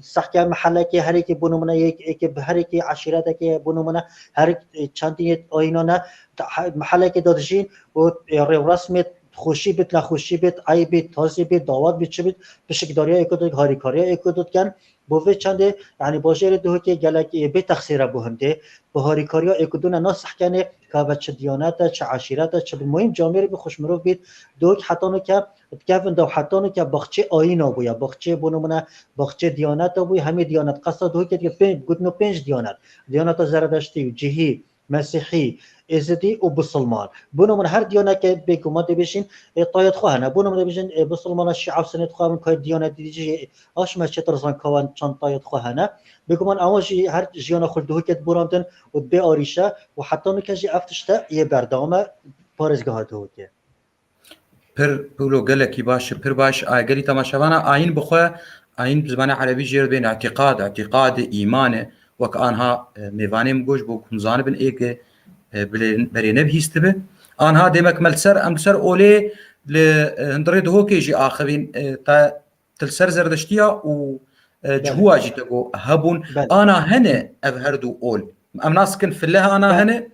sehke mehelekê herêkê bo nimûne yek, êkê bi herêkê eşîretekê bo nimûne her, e, çendî ayînane, ta-, he-, mehelekê de dijîn û, e, rêwresmê xweşî bit, nexweşî bit, eyb bit, tazî bit, dawet bit, çi bit, pişikdariya êk û du, harîkariya êk û du dikin. Bo vê çendê, yanî bajêrê dihokê gelek, e, bê texsîr e bo hindê. Bi harîkariya êk û du ne nasih kenê, ka ve çi diyanet e, çi eşîret e, çi bi muhîm camêrê bi xweşmirov bît, dihok heta nûke dikevin de û heta nûke baxçê ayîna bûye, baxçê bo nimûne, baxçê diyaneta bûye, hemî diyanet qesa dihokê dike pê-, gotin û pênc diyanet. Diyaneta Zeredeştî û Cihî, Mesîhî, Êzidî û Bisilman. Bo nimûne her diyaneke bêguman dibêjin, ê, tayet xwe hene. Bo nimûne dibêjin, ê, Bisilmana Şîa û Sinê dixwe min kayê diyanetî dî jî, aş me çetir zan kawan çend tayet xwe hene. Bêguman ewan jî her jiyana xwe li dihokê diborandin û dibê arîşe û heta nûke jî ev tişte yê berdewam e parêzgeha dihokê. Pir, Pûlo, gelekî baş, pir baş. A, gelî temaşevana, ayîn bi xwe, ayîn bi zimanê erebî jê re dibên îtîqad, îtîqad, îman e. Wek anha, e, mêvanê min got, ji bo ku hûn zanibin êk, e, bilê-, berê nebihîstibi. Anha demek me li ser, em li ser olê li, e, hundirê dihokê jî axivîn, e, ta, tu li ser Zerdeştiya û, e, Belê. Cihûa jî te got hebûn. Belê. Ana hene ev her du ol. Em nas dikin file ana Belê. hene,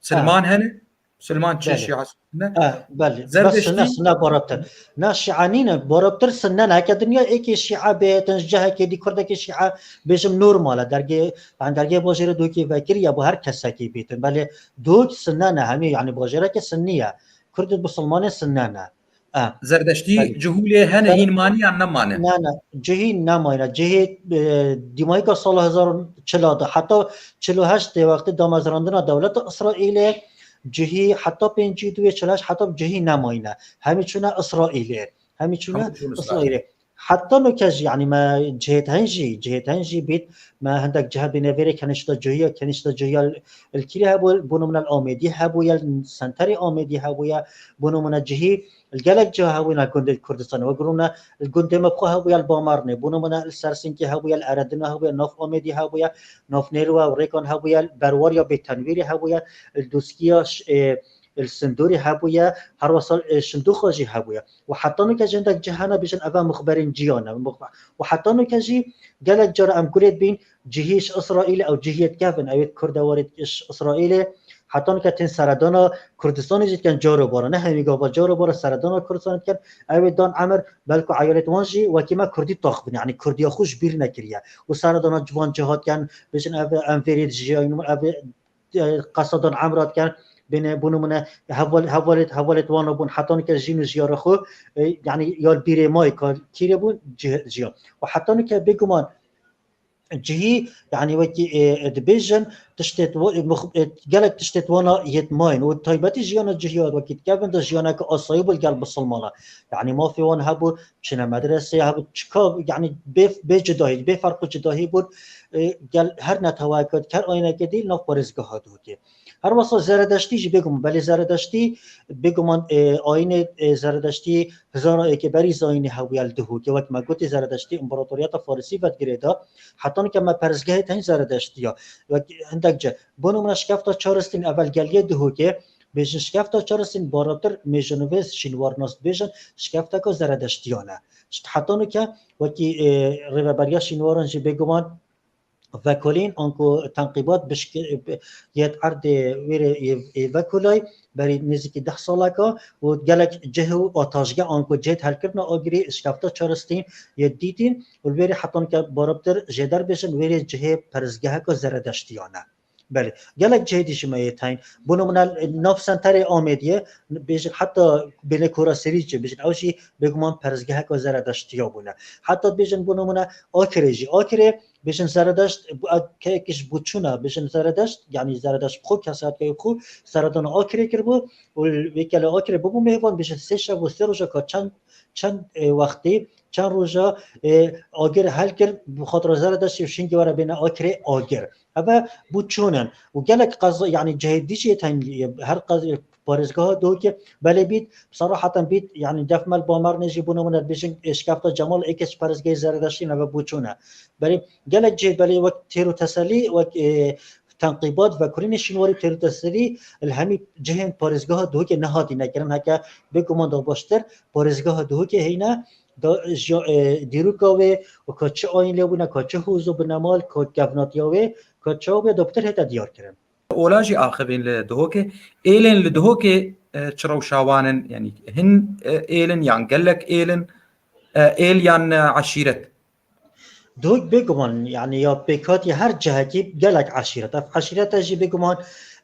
Silman Ha. hene. Silman çi Belê. Şîa ne? Ha, belê. Bes Zerdeştî Sinne, Sinne barabtir. Na Şîa nîne, barabtir Sinne ne. Heke dinya êkê Şîa bêtin, ji cihekê dî Kurdekê Şîa bêjim normal e. Dergê, yanî dergê bajêrê dihokê vekiriye bo her kesekî bêtin. Belê dihok Sinne ne, hemî, yanî bajêreke Sinnî ye. Kurd û Bisilmanê Sinne ne. Ha. Zerdeştî Belê. Cihû lê hene, Zer- hîn manî yan nemane? Ne, ne. Cihî nemayne. Cihî, e, dîmayîka sala hezar û çil de, heta çil û heşt tê wextê damezrandina dewleta Îsraîlê, cihî heta pêncî û du yê çil û heşt heta cihî nemayne. Hemî çûne Îsraîlê. Hemî çûne Hemî çûne Îsraîlê. Îsraîlê. Heta nûke jî, yanî me cihêt hen jî, cihêt hen jî bît, me hindek cihe bîne vêrê kenişta cihî ya, kenişta cihî ya li kîrê hebû, bo nimûne li Amêdî hebûye, li senterê Amêdî hebûye, bo nimûne cihî li gelek ciha hebûne gundê Kurdistanê. Wek rûne li gundê me bi xwe hebûye li Bamernê, bo nimûne li Sersinkê hebûye, li Eredinê hebûye, nav Amêdî hebûye, nav Nêrwe û Rêkan hebûye, li Berwariya Bêtenwîrê hebûye, li Dûskiya ş-, ê, li Sindorê hebûye, her wesa, ê, Şindûxa jî hebûye. Û heta nûke jî hindek cih hene bêjin eve muxberên ciya ne. Muxbe-, û heta nûke jî gelek cara em gurê dibîn, cihî ji Îsraîlê ew cihiyê dikevin, ew ê Kurd e warê ji Îsraîlê, heta nûke tên seredana Kurdistanê jî dikin caro bara. Ne hemî gava caro bara seredana Kurdistanê dikin. Ew ê dan emir belku eyalêt wan jî wekî me Kurdî tax bin. Yanî Kurdiya xwe ji bîr nekiriye. Û seredana ciwan ciha dikin, bêjin ev em vêrê dijiyayin, ev, e, qesadan emra dikin. Bêne, bo nimûne, heval-, hevalêt, hevalêt wan bûn, heta nûke jîn û jiyara xwe, e, yanî ya li bîrê mayî ka kîrê bûn, cih-, jiya. Û heta nûke bêguman, cihî, yanî wekî, e, e, dibêjin, tiştê di wa-, e, mix-, e, gelek tiştê di wana yêt mayîn û taybetî jiyana cihî ya wekî dikevin de jiyaneke asayî bû li gel bisilmana. Yanî mafê wan hebû, çine medresê hebû, çika, yanî bê, bê cudahî, bê ferq û cudahî bûn, e, gel her neteweyeke, her ayîneke dî li nav parêzgeha Duhokê. Her wesa Zeredeştî jî bêguman, belê Zeredeştî bêguman, e, ayînê, e, Zeredeştî hizara êkê berî zayînê hebûye li Duhokê. Wek me gotî, Zeredeştî împaratoriyeta Farisî vedigirê de, heta nike me perestgehê teyîn Zeredeştî ya. Wek hindek ci, bo nimûne şikefta Çaristîn evel geliyê Duhokê, bêjin şikefta Çaristîn, baraptir mêjinivês şînwarnas dibêjin şikefteka Zeredeştiyan e. Ji heta nike wekî, e, rêveberiya şînwaran jî bêguman vekolîn, anku tenqîbat bişk-, yêt erdê wêrê yê, yê vekolay berî nêzîkî deh saleka û gelek cih û ataşge anku cihêt helkirina agirî şikefta Çaristîn yê dîtîn û li wêrê heta nike baraptir jêder bêjin wêrê cihê perestgeheka Zeredeştiyan e. Belê. Gelek cihê dî jî me yê teyîn. Bo nimûne, nav senterê Amêdiyê, bêjin heta bênê Kora Serî jî, bêjin ew jî bêguman perestgeheka Zeredeştiya bûne. Heta bêjin bo nimûne Akirê jî. Akirê bêjin Zeredeşt, bu-, a, keyekî ji bo çûna, bêjin Zeredeşt, yanî Zeredeşt bi xwe, kesayeteke xwe seredana Akirê kiribû û wê gelê Akirê bûbû mêvan, bêjin sê şev û sê rojeka çend, çend, e, wextî, çend roja, e, agir helkir, bi xatira Zeredeştî û şingî were bêne Akirê agir. Eve bo çûn in. Û gelek qeza, yanî cihê dî jî tên, her qez-, parêzgeha Duhokê belê bît, seraheten bît, yanî def me li Bamernê jî bo nimûne bêjin, e, şikefta Cemal êkê ji perêzgehê Zeredeştî neve bo çûn e. Belê gelek cihê belê wek têr û teselî, wek, e, tenqîbat, vekurînê şînwarî, têr û teselî li hemî cihên parêzgeha Duhokê nehatîne kirin. Heke bêguman da baştir parêzgeha Duhokê heyne, da, ji, e, dîroka wê û ka çi ayîn lê bûne, ka çi hûz û binemal, ka kevnatiya wê, ka çawa bê, da pitir hête diyar kirin. Ola jî axivîn li Duhokê. Êlên li Duhokê, e, çi rewşa wan in? Yanî hin, e, êl in yan gelek êl in, e, êl yan, e, eşîret? Duhok bêguman, yanî ya pêkhatî her cihekî gelek eşîret. Ev eşîrete jî bêguman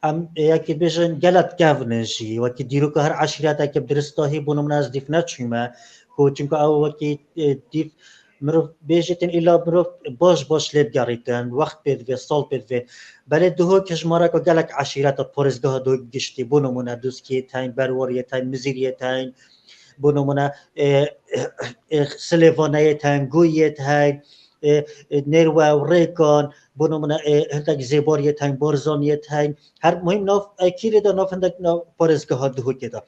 em yekî bêjin gelek kevn in jî. Wekî dîroka her eşîretekî bi diristahî bo nimûne ez dîf neçûme. Ku çimku ew wekî, e, dîf mirov bêjîtin, îla mirov baş baş lê bigerîtin, wext pê divê, sal pê divê. Belê Duhok hejmareka gelek eşîreta parêzgeha Duhok giştî, bo nimûne Dûskiyê tên, Berwariyê tên, Mizîriyê tên, bo nimûne, e, e, Silêvaneyê tên, Goyiyê tên, e, e, Nêrwe û Rêkan, bo nimûne, e, hindek Zêbariyê tên, Barzaniyê tên, her muhîm nav, e, kîrê de nav hindek nav parêzgeha Duhokê de.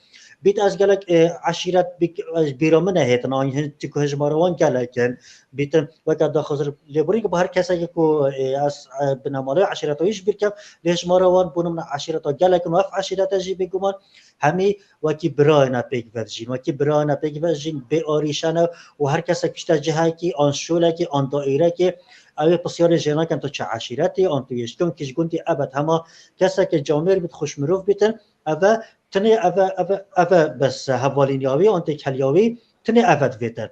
Bît ez gelek, e, eşîret bîk-, e, bîra min e hêtin, an hin çiku hejmara wan gelek in. Bîtin weke daxwazir lêborîn ku bi her kesekî ku, e, ez, e, binemalê eşîreta wî ji bîr kem, lê hejmara wan bo nimûne eşîreta gelek in û ev eşîrete jî bêguman hemî wekî birayê ne pêk ve dijîn. Wekî birayê ne pêk ve dijîn bê arîşe ne û her kesek pişte cihekî an şolekî an daîrekê ew ê pisyarê jê nakin tu çi eşîretî an tu yê ji kî gundî, ebed hema kesekê camêr bît, xweş mirov bîtin, eve Tinê eve, eve, eve bes hevalîniya wî an têkiliya wî, tinê eve divêtin.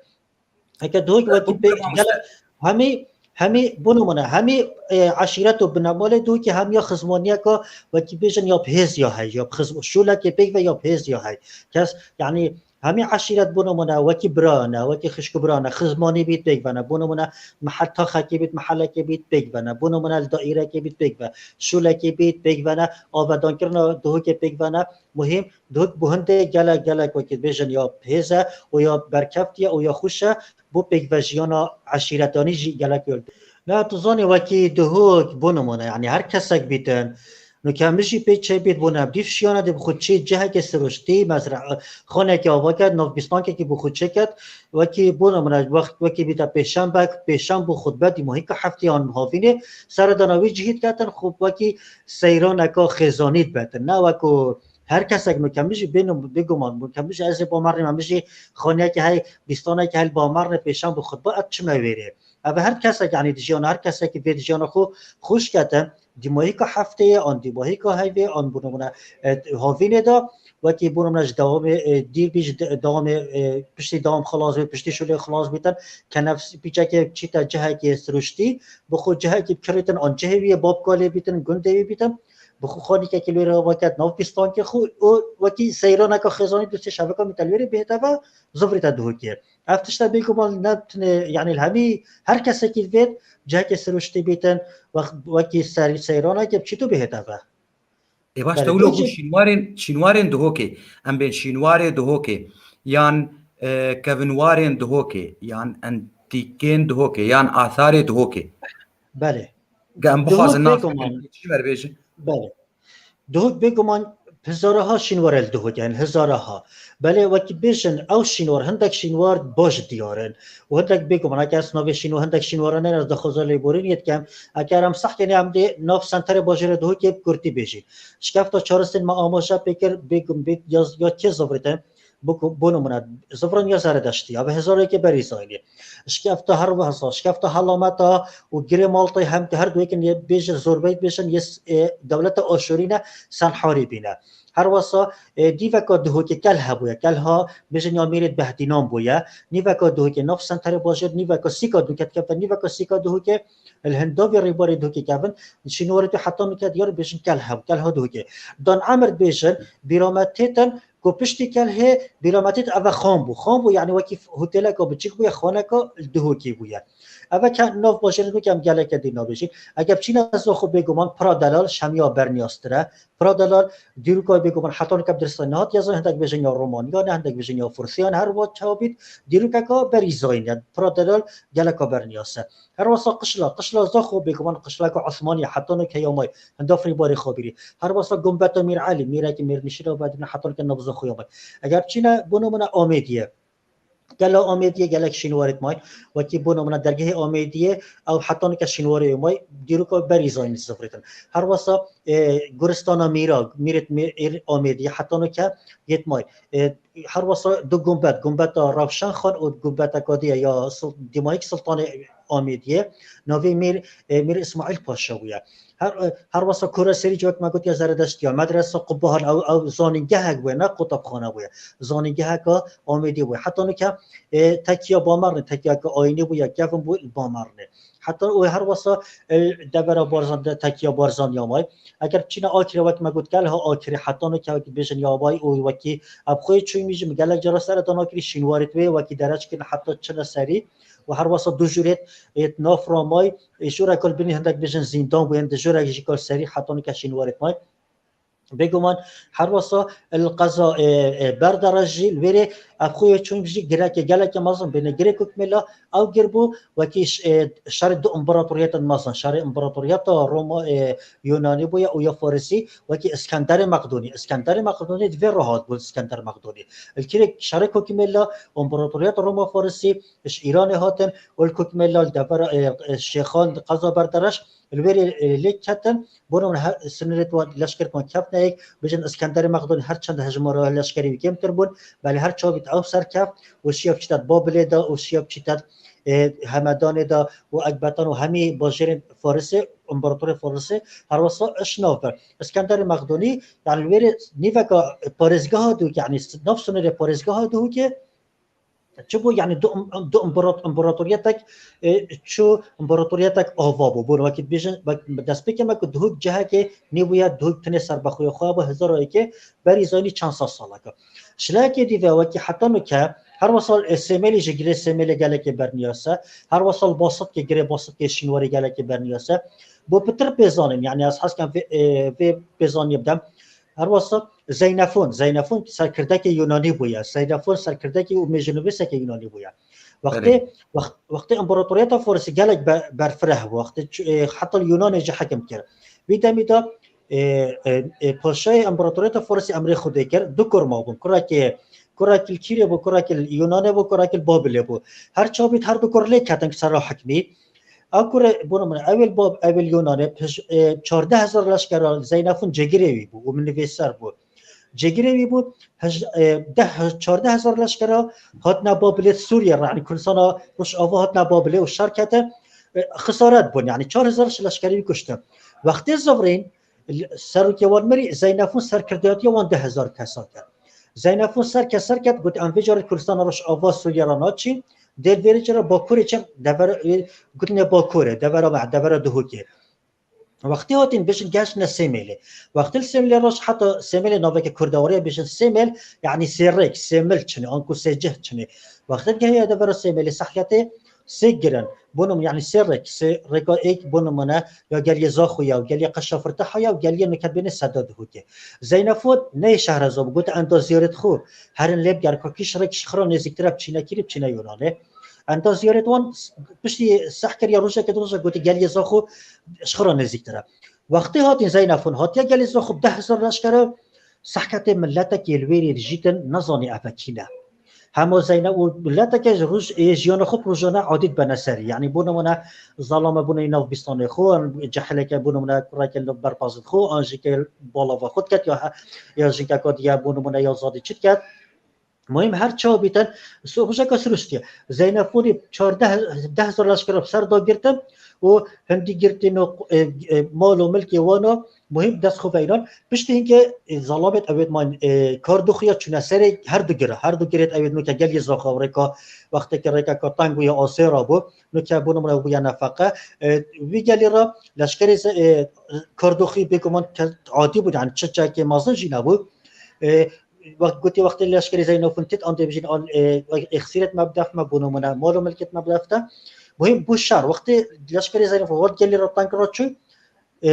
Heke Duhok wekî pêk gelek hemî, hemî bo nimûne, hemî, e, eşîret û binemalê Duhokê hemiya xizmaniyeka wekî bêjin ya bi hêz ya hey, ya bi xizm-, şolekê pêk ve ya bi hêz ya hey. Kes, yanî hemî eşîret bo nimûne wekî bira ne, wekî xişk û bira ne, xizmanî bît pêk ve ne. Bo nimûne mehel taxekê bît, mehelekê bît pêk ve ne. Bo nimûne li daîrekê bît pêk ve. Şolekê bît pêk ve ne. Avedankirina Duhokê pêk ve ne. Muhîm, Duhok bo hindê gelek, gelek wekî bêjin ya hêz e û ya berkeftiye û ya xweş e, bo pêkvejiyana eşîretanî jî gelek yol. Na tu zanî wekî Duhok bo nimûne, yanî her kesek bîtin, nuke min jî pê çê bît bo ne, dîf şiyana dê bi xwe çê cihekê siruştî, mezra-, xanekê ava ket, nav bîstankekî bo xwe çê ket, wekî bo nimûne, wext wekî bîte pêşembek, pêşemb û xutbe, dîmahîka heftê an havînê, seredana wî cihî diketin, xwe wekî seyraneka xêzanî dibetin. Ne wekû her kesek nuke min jî bêno-, bêguman, nuke min jî ez ê Bamernê me, min jî xaniyekê hey, bîstanekê hey li Bamernê pêşan bi xutba ez çime wêrê. Ev her kesek, yanî di jiyana her kesekî vê di jiyana xwe xweş ketin, dîmahîka hefteyê, an dîmahîka heyvê, an bo nimûne, e, havînê de, wekî bo nimûne ji dewamê, e, dîr bî, ji de-, dewamê, e, piştî dewam xilas bî, piştî şolê xilas bîtin, kenefs-, pîçekê çîte cihekê siruştî, bi xwe cihekî bikirîtin, an cihê wî yê babka lê bîtin, gundê wî bîtin, bi xwe xanîkekî li wê re ava ket nav pîstankê xwe û wekî seyraneke xêzanî du sê şeveka min te li wê re bihête ve, zivrîte Duhokê. Ev tişte bêguman ne tenê, yanî li hemî her kesekî divêt cihekê siruştî bîtin, wext wekî ser-, seyraneke biçî tu bihête ve. Ê baş, Belê, te wilo bêjî- bû şînwarên, şînwarên Duhokê. Em bên şînwarê Duhokê. Yan, e, kevinwarên Duhokê. Yan entîkên Duhokê. Yan atharê Duhokê. Belê. Ge em Duhok bixwazin nas bêguman. Bikin, çi ver bêjin? Belê. Duhok bêguman hizaraha şînwar e li Duhok, yani hizaraha. Belê wekî bêjin ew şînwar, hindek şînwar baş diyar in. Û hindek bêguman, eke ez navê şînwar, hindek şînwaran ez dixwaza lêborînê dikem. Eker em sehkê ne em dê nav senterê bajêrê Duhokê bi kurtî bêjîn. Şikefta çaristên me amaje pê kir, bêgum bê ya, ya kê zivrîtin. Bo, bo nimûne, zivrên ya Zeredeştî ya, bi hezar yekê berî zayînê. Şikefta her wehsa, şikefta helameta û girê maltê hem, her du yekin yê bêjin, zorbeyt bêjin, yê s-, ê, dewleta Aşûrî ne, Senharîbî ne. Her wesa, ê, dîveka Duhokê kel hebûye, kel ha bêjin ya mêrê Behdînan bûye. Nîveka Duhokê nav senterê bajêr, nîveka sîka Duhokê dikeve, nîveka sîka Duhokê, li hindavê rêbarê Duhokê kevin, şînwarê tu heta nûke diyar bêjin kel heb, kel ha Duhokê. Dan Emir bêjin, bîrametêtin, ku piştî kel hê bîrametêt eve xan bû. Xan bû, yani wekî hotêleka biçik bûye, xaneka li Duhokê bûye. Eve ke nav bajêrê Duhokê em geleke dî nabêjîn. Eger biçîne Zaxo bêguman pira delal Şemiya berniyastir e. Pira delal dîroka bêguman heta nûke bi diristê nehatiye zan, hindek bêjin ya Romaniyan e, hindek bêjin ya Fursiyan, her wa çawa bît, dîrokeka berî zayîn e. Pira delal geleka berniyas e. Her wesa Qişla, Qişla Zaxo bêguman qişleka Osmanî heta nûke ya may, hinda firîbarê Xabîrî. Her wesa Gumbeta Mîr Elî, mîrekî mêrnişîna Bedrîn heta nûke nav Zaxo ya may. Eger biçîne bo nimûne Amêdiyê. Gela Amêdiyê gelek şînwarêt may. Wekî bo nimûne dergehê Amêdiyê, ew heta nûke şînwarê may, dîroka berî zayîn zivrîtin. Her wesa, e, Guristana Mîra, mîrêt mîr Amêdiyê heta nûke yêt may. E, her wesa du gumbet, gumbeta Rewşenxan û gumbeteka diye ya Sul-, Dîmayîk Sultanê Amêdiyê, navê Mîr, e, Mîr Îsmaîl Paşa bûye. Her, e, her wesa Kura Serî, wek me gotiye, Zeredeştiya, medresa Qubahar, ew, ew zanîngehek bûye, ne qutabxane bûye. Zanîngeheka Amêdiyê bûye. Heta nûke, e, tekiya Bamernê, tekiyeke ayînî bûye, kevin bû li Bamernê. Heta û her wesa, e, devera Barzan de, tekiya Barzan ya may. Eger biçîne Akirê, wek me got, kel ha Akirê, heta nûke wekî bêjin ya may û wekî ev xwê çûyî jî min gelek cara sere dan Akirî, şînwarêt wê wekî dereç kirin heta çine serî. Û her wesa du jûrêt, ê, naf ra may, ê, jûrek li binî hindek bêjin zîndan bû, yên di jûrek jî kal serî heta nûke şînwarêt may. Bêguman her wesa li qeza, ê, ê, Berdere jî li wêrê ev xwê çûyî jî gireke geleke mezin bêne girê Kokmêla, ew gir bû wekî ş-, ê, şerê du împaratoriyetên mezin, şerê împaratoriyeta Roma, ê, Yunanî bûye û ya Farisî wekî Iskenderê Meqdonî. Iskenderê Meqdonî di vê re hat bû Iskender Meqdonî. Li kirê şerê Kokmêla împaratoriyeta Roma Farisî ji Îranê hatin û li Kokmêla li devera, e, e, Şêxan di qeza Berdereş li wêrê, e, lê ketin. Bo nimûne her sinirêt wan leşkerêt wan kevne yek, bêjin Iskenderê Meqdonî her çend hejmara leşkerî wî kêmtir bûn, belê her çawa bît ew serkeft û şiya biçîte Babilê de û şiya biçîte, e, Hemedanê de û Ekbetan û hemî bajêrên Farisê, împaratorê Farisê, her wesa ji nav bir. Iskenderê Meqdonî, yani li wêrê nîveka parêzgeha Duhokê, yani nav sinirê parêzgeha Duhokê, çi bû, yani du, du împara-, împaratoriyetek, e, çû împaratoriyetek ava bû. Bû wekî dibêjin, wek-, destpêkê me ku Duhok cihekê nîbûye, Duhok tenê serbexweya xwe bû, hezara yekê berî zayînî çend sed saleke. Şilekê dî ve wekî heta nûke, her wesal, e, Sêmêlî jî girê Sêmêlê gelekê berniyase, her wesal Basitkê girê Basitkê şînwarê gelekê berniyase. Bo pitir pê zanîn, yani ez hez kem vê, e, vê pê zanî bidem. Her wesa Zeynefon, Zeynefon serkirdekê Yunanî bûye. Zeynefon serkirdekê û mêjinivîsekê Yunanî bûye. Wextê, Belê. wext-, wextê împaratoriyeta Farisî gelek be-, berfireh bû. Wextê çi-, e, heta li Yunanê jî hekim kir. Vî demî de, e, e, e, paşayê împaratoriyeta Farisî emrê Xwedê kir. Du kur mabûn. Kurekê, kurekî li kîrê bû, kurekî li Yunanê bû, kurekî li Babilê bû. Her çavît her du kur lê ketin sera hikmî. Ew kurê, bo nimûne, ew ê li Bab-, ew ê li Yunanê, pij-, e, çardeh hezar leşkera Zeynefon cêgirê wî bû û min nivîser bû. Cêgirê wî bû, hij-, e, deh, çardeh hezar leşkera hatine Babilê Sûriye re, yani Kurdistana Rojava hatine Babilê û şer kete, e, xisaret bûn, yani çar hezar ji leşkerê wî kuştin. Wextê zivrîn, serokê wan mirî, Zeynefon serkirdatiya wan du hezar kesa kir. Zeynefon ser ke ser ket, got, em vê carê Kurdistana Rojava Sûriye re naçîn, dê li vêrê cara Bakurê çin, devera, e, gotine Bakurê, devera me, devera Duhokê. Wextê hatin bêjin geştine Sêmêlê. Wextê li Sêmêlê roj heta Sêmêlê naveke Kurdawariya bêjin Sêmêl, yanî sê rêk, sê mil çinê, anku sê cih çinê. Wextê gehiya devera Sêmêlê Sehketê sê girin. Bo nimûne, yanî sê rêk, sê rêka êk bo nimûne ya geliyê Zaxo ya, geliyê Qeşa Firteha ya û geliyê Nûket bêne Seda Duhokê. Zeynefon neyê Şehrezo bû, gote enda ziyaret xwe, herin lê bigerin, ka kîş rêk ji xwe re nêzîktir e, biçîne kîrî, biçîne Yunanê. Enda ziyaret wan piştî seh kiriye, rojeke du roja gote geliyê Zaxo ji xwe re nêzîktir e. Wextê hatin Zeynefon hatiye gelê Zaxo bi deh hezar leşkere, Sehketê miletekê li wêrê dijîtin, nezanî ev kî ne. Hema Zeyne û mileteke ji roj ê jiyana xwe rojane adî dibene serî. Yanî bo nimûne zalame bûne nav bîstanê xwe, cehileke bo nimûne kureke li berpazin xwe, an jî ke balava xwe diket ya he-, ya jinkeka diye bo nimûne ya zadî çi diket. Muhîm her çawa bîtin, su-, rojeka siruştiye. Zeynefonî çardeh, deh hezar leşkera bi ser da girtin û hindî girtî no, e, e, mal û milkê wana, muhîm dest xwe veynan. Piştî hinke, e, zalamêt ewêt man, e, Kardoxiya çûne serê her du gire. Her du girêt ewêt nuke geliyê Zaxo rêka, wexteke rêkeka teng bûye asê ra bû. Nuke bo nimûne bûye nefeqe. E, vî gelî ra leşkerê ze-, e, Kardoxî bêguman ke adî bû, yanî çi çekê mezin jî nebû. E, Wext gotî, wextê leşkerê Zeynefon tit, an dê bijîn, an, e, êxsîret me bi def me, bo nimûne mal û milkêt me bi def te. Muhîm bû şer. Wextê leşkerê Zeynefon hat gelî re teng re çû, e,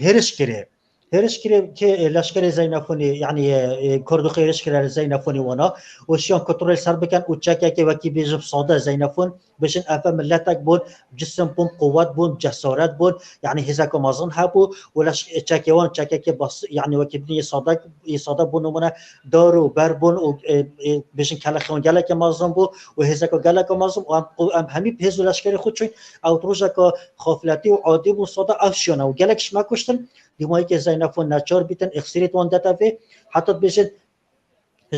hêriş kirê. Hêriş kirê ke, e, leşkerê Zeynefonî, yanî, e, e, Kurdoxê hêriş kirê Zeynefonî wana û şiyan kontrolê ser bikin û çekeke wekî bêjim sade Zeynefon Bêjin ev miletek bûn, cisim bûn, quwet bûn, cesaret bûn, yanî hêzeke mezin hebû û leş-, çekê wan çekekê bas-, yanî wekî bidin yê sade, yê sade bo nimûne dar û ber bûn û, e, e, bêjin kelexê wan gelekê mezin bû û hêzeke gelekê mezin û em, û em hemî bi hêz û leşkerê xwe çûn, ew rojeke xafletî û adî bû sade ev şiyane û gelek ji me kuştin, dîmayîkê Zeynefon neçar bîtin, êxsîrêt wan dete vê, heta dibêjin,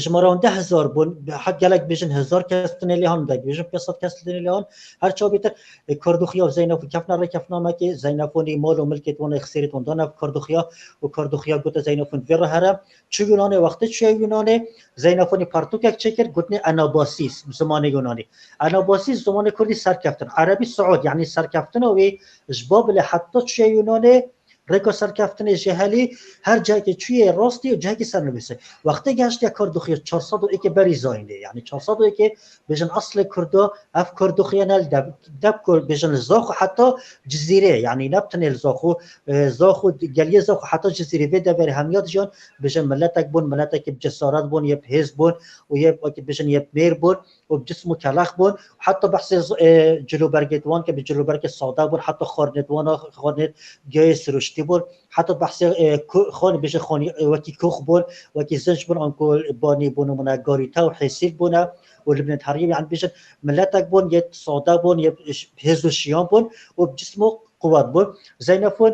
Ji me re hûn deh hezar bûn, hat gelek bêjin hezar kes tine lê han, gelek bêjin pênc sed kes tine lê han. Her çawa bêtir, e, Kurdoxiya û Zeynefon kefne rê kefnamekê, Zeynefonî mal û milkêt wan êxsêrêt wan dane Kurdoxiya û Kurdoxiya gote Zeynefon vê re here. Çû Yunanê, wextê çûye Yunanê, Zeynefonî pertûkek çêkir, gotinê Enabasis, bi zimanê Yunanî. Enabasis zimanê Kurdî serkeftin. Erebî suud, yanî serkeftina wê ji Babilê heta çûye Yunanê, Rêka serkeftinê jê helî her cihekê çûyê rastî û cihekî sernivîsê. Wextê gehiştiye Kurdoxiya çar sed û êkê berî zayînê, yanî çar sed û êkê bêjin eslê Kurda, ev Kurdoxiya ne li dev, dev Kur, bêjin li Zaxo heta Cizîrê, yanî ne bi tenê li Zaxo, e, Zaxo, geliyê Zaxo heta Cizîrê vê deverê hemiya dijiyan, bêjin miletek bûn, miletekî bi cesaret bûn, yê bi hêz bûn û yê wekî bêjin yê bi mêr bûn. û bi cism û kelex bûn. Heta behsê z-, e, cilûbergê wan ke bi cilûbergê sade bûn, heta xwarnêt wana, xwarnêt giyayê siruştî bûn. Heta behsê, e, ku-, xwan, bêje xwanî, e, wekî kûx bûn, wekî zinc bûn, anku banî bûn, nimûne garîte û hêsîl bûne û li binê heriyê, yanî bêjin miletek bûn, yê sade bûn, yê ş-, hêz û şiyan bûn û bi cism û quwet bûn. Zeynefon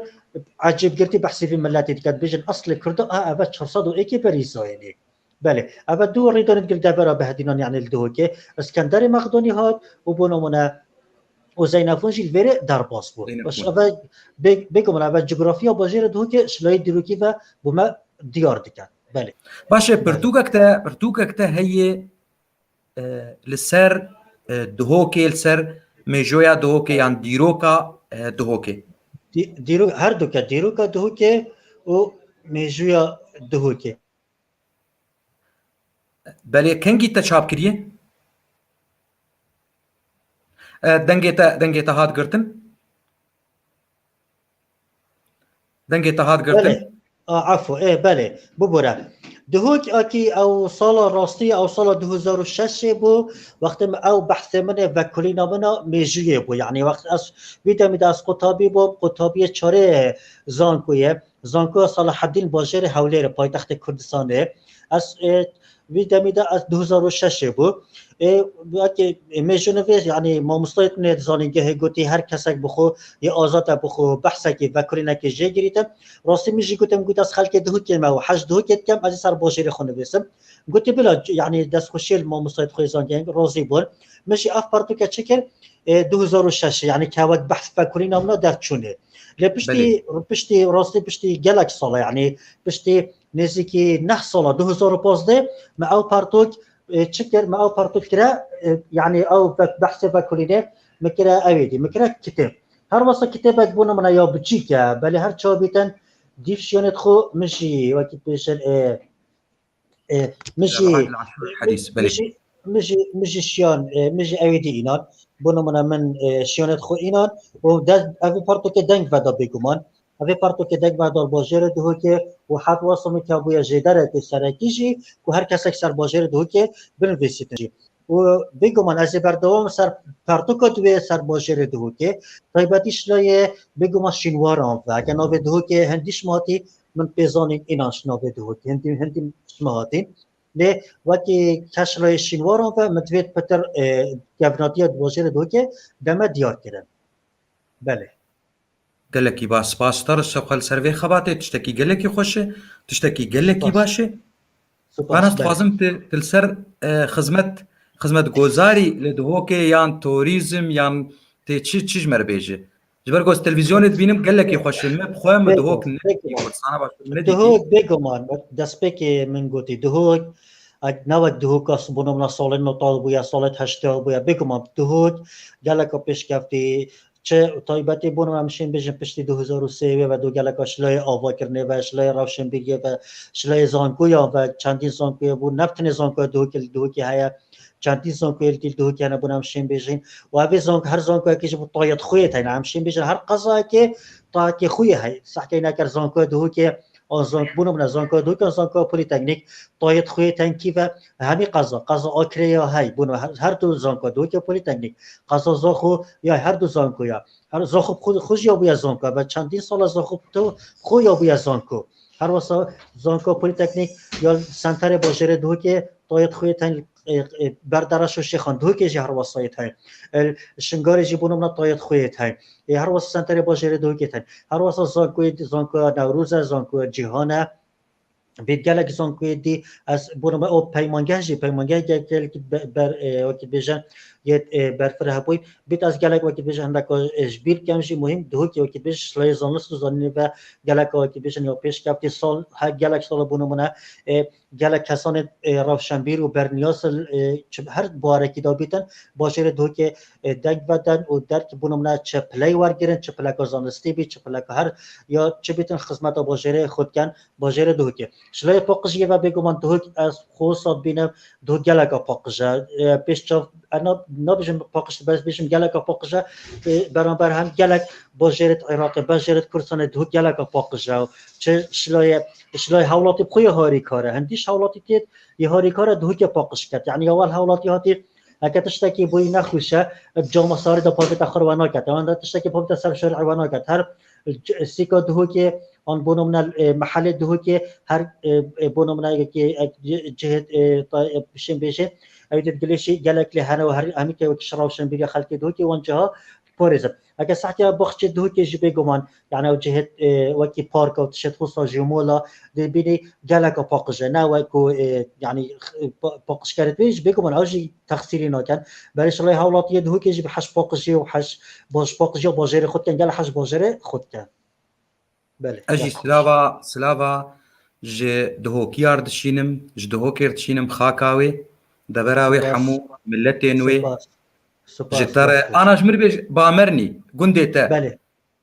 ecêbgirtî behsê vî miletê dike, dibêjin eslê Kurda, a, ev e çar sed û êkê berî zayînê. Belê. Ev e du rêdanên gil devera Behedînan, yanî li Duhokê. Iskenderê Mexdonî hat û bo nimûne û Zeynefon jî li vêrê derbas bû. Zeynefon. Baş, ev e bê-, bêguman ev e cografya bajêrê Duhokê ji layê dîrokî ve bo me diyar dike. Belê. Baş e, belê. Pirtûkek te, pirtûkek te heye, e, li ser, e, Duhokê, li ser mêjoya Duhokê yan dîroka, e, Duhokê? Dî-, dîro-, her du ke, dîroka Duhokê û mêjoya Duhokê. Belê, kengî te çap kiriye? E, dengê te, dengê te hat girtin? Dengê te hat girtin? Belê. A, efû, ê, belê. Bibûre. Duhok akî ew sala rastî, ew sala du hezar û şeşê bû, wextê min ew behsê min ê vekolîna min a mêjûyê bû. Yanî wext ez, vî demî de ez qutabî bûm, qutabiyê çarê zankoyê. Zankoya Selahedîn bajêrê Hewlêrê, paytextê Kurdistanê. Ez, e, vî demî de ez du hezar û şeşê bû. E, wekî, e, mêjûnivîs, yanî mamostayê nê di zanîngehê gotî, her kesek bi xwe yê azad e, bi xwe behsekê, vekolînekê jê girîtim. Rastî min jî gotim, got, ez xelkê Duhokê me û hej Duhokê dikem, ez ê ser bajêrê xwe nivîsim. Gotî, bila, yanî destxweşiyê li mamostayê xwe yê zanîngehê razî bûn. Min jî ev pertûke çêkir, e, du hezar û şeş, yanî ke wek behs vekolîna min a derçûnê. Lê piştî, Belê. piştî, rastî piştî gelek sala, yanî piştî nêzîkî neh sala, du hezar û pazdeh, me ew pertûk, e, çi kir, me ew pertûk kire, e, yanî ew ve-, behsê vekolînê, me kire ew êdî, me kire kitêb. Her wesa kitêbek bû nimûne ya biçîk e, belê her çawa bîtin dîv şiyanê xwe min jî wekî pêşin ê, ê, min jî Abdullah Aşûr Hedîs, belê. min jî min jî min jî şiyan ê, min jî ewê dî înan. Bû nimûne min ê, şiyanê xwe înan û de, ev ê pertokê deng veda bêguman. Ev ê pertokê deng veda bajêrê Duhokê û her wesa min ke bûye jêderekê serekî jî ku her kesek ser bajêrê Duhokê binivîsîtin jî. Û bêguman ez ê berdewam ser pertoka duyê ser bajêrê Duhokê. Taybetî şilayê bêguman şînwaran ve. Eke navê Duhokê hindî şima hatî min pê zanîn înan ji navê Duhokê. Hindî, hindî şima hatîn. Lê wekî ke şilayê şînwaran ve min divê pitir e, kevnatiya bajêrê Duhokê deme diyar kirin. Belê. Gelekî baş, spas ji te re, şewqel ser vê xebatê, tiştekî gelekî xweş e, tiştekî gelekî Spas. baş e. Spas, Ana ez belê. dixwazim tu, tu li ser e, xizmet, xizmetgozarî li Duhokê yan torîzm yan tê çi, çi ji me re bêje? Ji ber ku ez televîzyonê dibînim gelekî xweş e. Me bi xwe, me Peki, Duhok ne peki. Kurdistana baş, me dîtî. Duhok bêguman, wek destpêkê min gotî, Duhok, ek-, ne wek Duhoka s-, bû nimûne salên nota bûye, salên heştê bûye. Bêguman Duhok geleka pêşkeftî, çi taybetî bû nimûne em şên bêjin piştî du hezar û sê wê ve du geleka şilayê avakirinê ve, şilayê rewşenbîriyê ve, şilayê zankoyan ve, çendîn zankoyê bû, ne bi tenê zankoya Duhokê li Duhokê heye, çendîn zankoyê li dîl Duhokê hene bû nimûne em şên bêjin. Û ev ê zank-, her zankoyekî jî bû tayet xwê teyne. Em şên bêjin her qezayekê tayetê xwê heye. Sehkey neker zankoya Duhokê an zank-, bû nimûne zankoya Duhokê an zankoya Polîteknîk tayet xwê tenkî ve hemî qeza, qeza Akrê ya hey, bû nimûne her, her du zankoya Duhokê Polîteknîk, qeza Zaxo ya her du zankoya. Her Zaxo xwe, xwe jî ya bûye zanko, ve çendîn sala Zaxo tu xwe ya bûye zanko. Her wesa zanko Polîteknîk ya senterê bajêrê Duhokê tayet xwê tên, e, e, Berdereş û Şêxan Duhokê jî her wesa yê tên. El Şingarê jî bû nimûne tayet xwê yê tên. Ê her wesa senterê bajêrê Duhokê tên. Her wesa zankoyê, zankoya Newroz e, zankoya Cîhan e. Bît gelek zankoyê dî, ez bû nimûne o peymangeh jî, peymangeh gelek be-, ber, e, wekî bêjin, yê, e, berfireh hebûy. Bît ez gelek wekî bêjin hindeka, e, ji bîr kem jî muhîm, Duhokê wekî bêjin şilayê zanist û zanînê ve geleka wekî bêjin ya pêşkeftî sal, her gelek sala bû nimûne, e, gelek kesanê, e, rewşenbîr û berniyas, e, çi, her barekî de bîtin, bajêrê Duhokê, e, deng veden û derk bû nimûne çi piley wergirin, çi pileka zanistî bî, çi pileka her ya çi bîtin xizmeta bajêrê xwe dikin, bajêrê Duhokê. Şilayê paqijiyê ve bêguman Duhok ez xwe wisa dibînim, Duhok geleka paqij e. E, pêş çav, e, na-, nabêjim paqij, bes bêjim geleka paqij e. E, beramber hem gelek bajêrê Iraqê, bajêrê Kurdistanê Duhok geleka paqij e. Çi şilayê, şilayê hewlatî bi xwe yê harîkar e. Hindî ji hewlatî tê yê harîkar e Duhokê paqij ket. Yanî ya wel hewlatî hatî, heke tiştekî bûyî nexweş e, bi cama sarî de pavêta xwe re we naket. Ewan de tiştekî pavêta ser şerî we naket. Her c-, sîka Duhokê, an bû nimûne, e, mehelê Duhokê, her, e, e, bû nimûne yekê, e, ci-, cihê, e, ta-, e, bişên bêjê, ew dê digilê jî gelek lê hene û her, hemî ke wekî şiraw şembîriya xelkê Duhokê wan ciha parêzin. Eke sehtiya baxçê Duhokê jî bêguman, yani ew cihê, e, wekî parka û tişt xwe sa jî mola, dê bînî geleka paqij e. Ne wek ku, e, yani, x-, pa-, paqijkerê dibê jî bêguman ew jî texsîrî nakin. Berê şilay hewlatiyê Duhokê jî bi heş paqijî û heş baş paqijiya bajêrê xwe dikin, gel heş bajêrê xwe dikin. Belê, Ez jî gel. silava, silava ji Duhokiya re dişînim, ji Duhokê re dişînim, xaka wê, devera wê Spas. hemû, miletên wê. Spas. Spas, Ji te re, spas. ana ji min re bêj Bamernî, gundê te. Belê.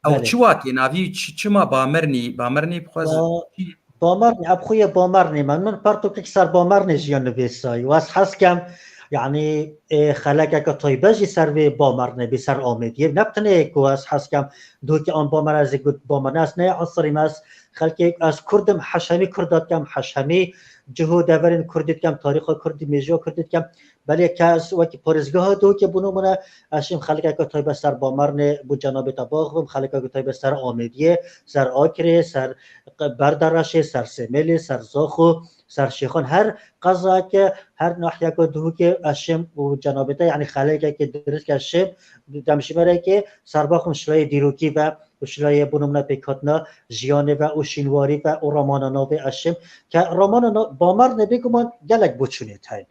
Ew Belê. çi watê navî, çi, çima Bamernî, Bamernî bixwez Ba-, çi? Bamernî, ev xwe yê Bamernî me. Min pertokek ser Bamernê jî ya nivîsayî. Û ez hez kem, yanî, ê, xelekeke taybet jî ser vê Bamernê bî, ser Amêdiyê. Ne bi tenê ku ez hez kem Duhokê an Bamernê, ez ê got Bamernê. Ez ne esirî me, ez xelkê, ez Kurd im, heşemî Kurda dikem, heşemî cih û deverên Kurdî dikem, tarîxa Kurdî, mêjiya Kurdî dikem. Belê ke ez wekî parêzgeha Duhokê bû nimûne, ez şim xelkeke taybet ser Bamernê bû cenabê te baxivim, xelkeke taybet ser Amêdiyê, ser Akrê, ser Berdereşê, ser Sêmêlê, ser Zaxo, ser Şêxan, her qezayeke, her nahiyeke Duhokê ez şim û cenabê te, yanî xelkeke dirist ke şim, demjîmerekê ser baxivim şilayê dîrokî ve û şilayê bû nimûne pêkhatina jiyanê ve û şînwarî ve û romana navê ez şim. Ke romana na-, Bamernê bêguman gelek boçûnê tey.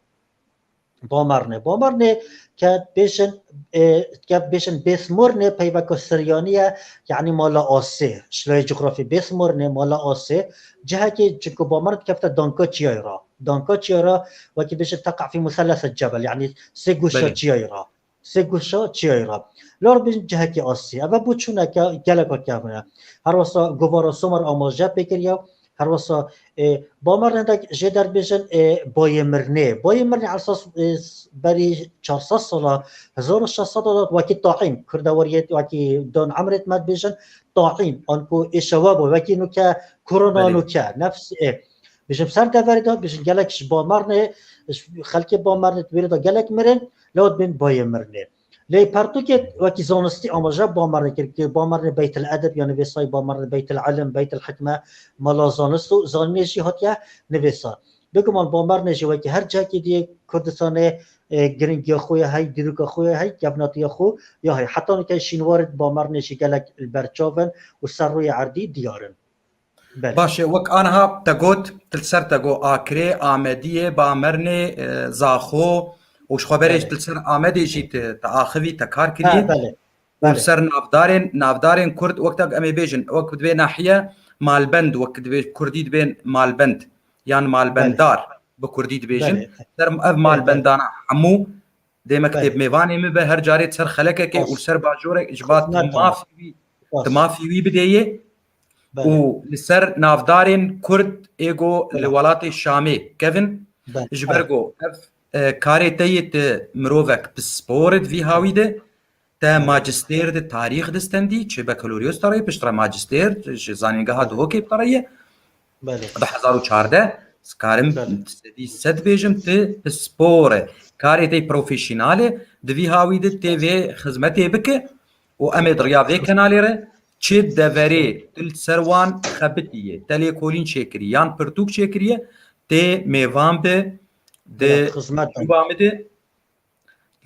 Bamernê. Bamernê ke bêjin, e, ke bêjin Bêsmornê peyveka Siryanî ye, yanî mala Asê. Şilayê cografî Bêsmornê mala Asê. Cihekê çinku Bamern dikefte danka çiyayê re. Danka çiyayê re, wekî bêjin teqa fî muselleset cebel, yanî sê goşa Belê. çiyayê re. Sê goşa çiyayê re. Lor bin cihekî asî. Eve bû çûneke geleka kevin e. Her wesa govara Somer amaje pê kiriye. Her wesa, e, Bamernê de jê derbêjin, e, Bayê Mirnê. Bayê Mirnê esas, e, berî çar sed sala, hezar û şeş sed sala wekî taîm. Kurda weriyê wekî don emrê me dibêjin taîm. Anku êşewa bû. Wekî nuke korona Belê. nuke. Nefs, e, Bijim ser deverê de, bijim gelek ji Bamernê, ji xelkê Bamernê di wêrê de gelek mirin, lewt bin Bayê Mirnê. Lê pertûkê wekî zanistî amaje Bamernê kir, ki Bamernê Beytil Edeb ya nivêsayî, Bamernê Beytil Ilim, Beytil Hikme, mala zanist û zanînê jî hatiye nivêsa. Biguman Bamernê jî wekî her cihekî diyê Kurdistanê, e, giringiya xwe ya hey, dîroka xwe ya hey, kevnatiya xwe ya hey. Heta nike şînwarê Bamernê jî gelek li ber çav in û ser rûyê erdî diyar in. Belê. Baş e, wek aniha te got, tu li ser te got Akrê, Amediyê, Bamernê, e, Zaxo û ji xwe berê Belê. tu li ser Amedê jî te, te axivî, te kar Ha, kiriye. belê. Û li Belê. ser navdarên, navdarên Kurd, wek te em ê bêjin, wek dibê nahiye malbend, wek dibê Kurdî dibên malbend, yan Belê. malbendar bi Kurdî dibêjin. Belê. Ser ev Belê, belê. malbendana hemû dê mekteb Belê. mêvanê min be, her carê ser xelekekê Baş. û ser bajorek ji ba Xizmet tu ama. mafî wî, Baş. tu mafî wî bidêyê Belê. û li ser navdarên Kurd ê go li Belê. welatê Şamê kevin. Belê. Ji ber Ha. go ev, e, karê te yê tu mirovek pispor ê di vî hawî de, te Belê. majistêr di tarîx distendî, çi bakaloriyos te rê, piştre majistêr ji zanîngeha Belê. Duhokê bi te rê ye. Belê. Du hezar û çardeh, ez karim Belê. sedî sed bêjim, tu pispor e. Karê te profesyonel e, di vî hawî de tê vê xizmetê bike û em ê di riya vê kenalê re çi deverê tu li ser wan xebitiye, te lêkolîn çêkiriye yan pirtûk çêkiriye, tê mêvan be, di Belê, xizmet be. cuwa min de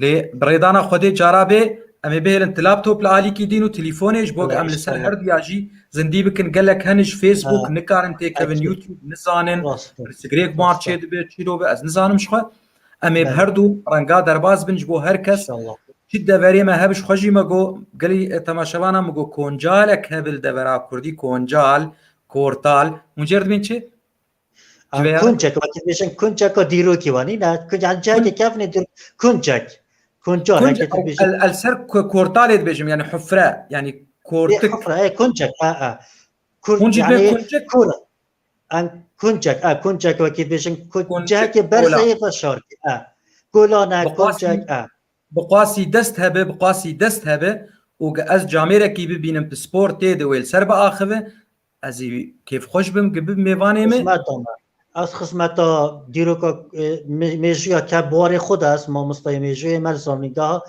Lê bi rêdana Xwedê cara bê em ê bihêlin tu laptop li alîkî dîn û telîfonê ji bo Belê, em li ser inşallah. her duya jî zindî bikin. Gelek hene ji Facebook Ha, nikarin têkevin, ekîd. YouTube nizanin, Rast e. pirsgirêk wan Rast e. çê dibe, çî dobe, ez nizanim ji xwe. Em ê bi Belê. her du renga derbas bin ji bo her kes. İnşallah. Çi deverê me hebe ji xwe jî me got, gelî, e, temaşevana me got, koncalek hebe li devera Kurdî, koncal, kortal. Hûn jê re dibên çi? Em Ji vê ya- kuncek, wekî dibêjin kunceka dîrokî wanî, ne? Kunc-, yani cihekî Kun- kevnê dîr-, kuncek. Kuncal, Kunc-, heke tu dibêjin. el, el ser ku-, kortalê dibêjim, yani hufre, yani Ê, kortik. hufre, ê, kuncek, a, a. Kur-, Kunc yani dibê kuncek. kur-, em kuncek, a, kuncek wekî dibêjin ku-, Kuncek, cihekî kola. berzeyê ve şarkî, a. Kolane, Bi qasî- kuncek, a. Bi qasî dest hebe, bi qasî dest hebe û ge ez camêrekî bibînim pispor tê de wê li ser biaxive, ez ê kêfxweş bim, ge bib mêvanê me. Xizmeta me. Ez xizmeta dîroka, e, me-, mêjûya ke bi warê xwe de ez mamostayê mêjûyê me li zanîngeha.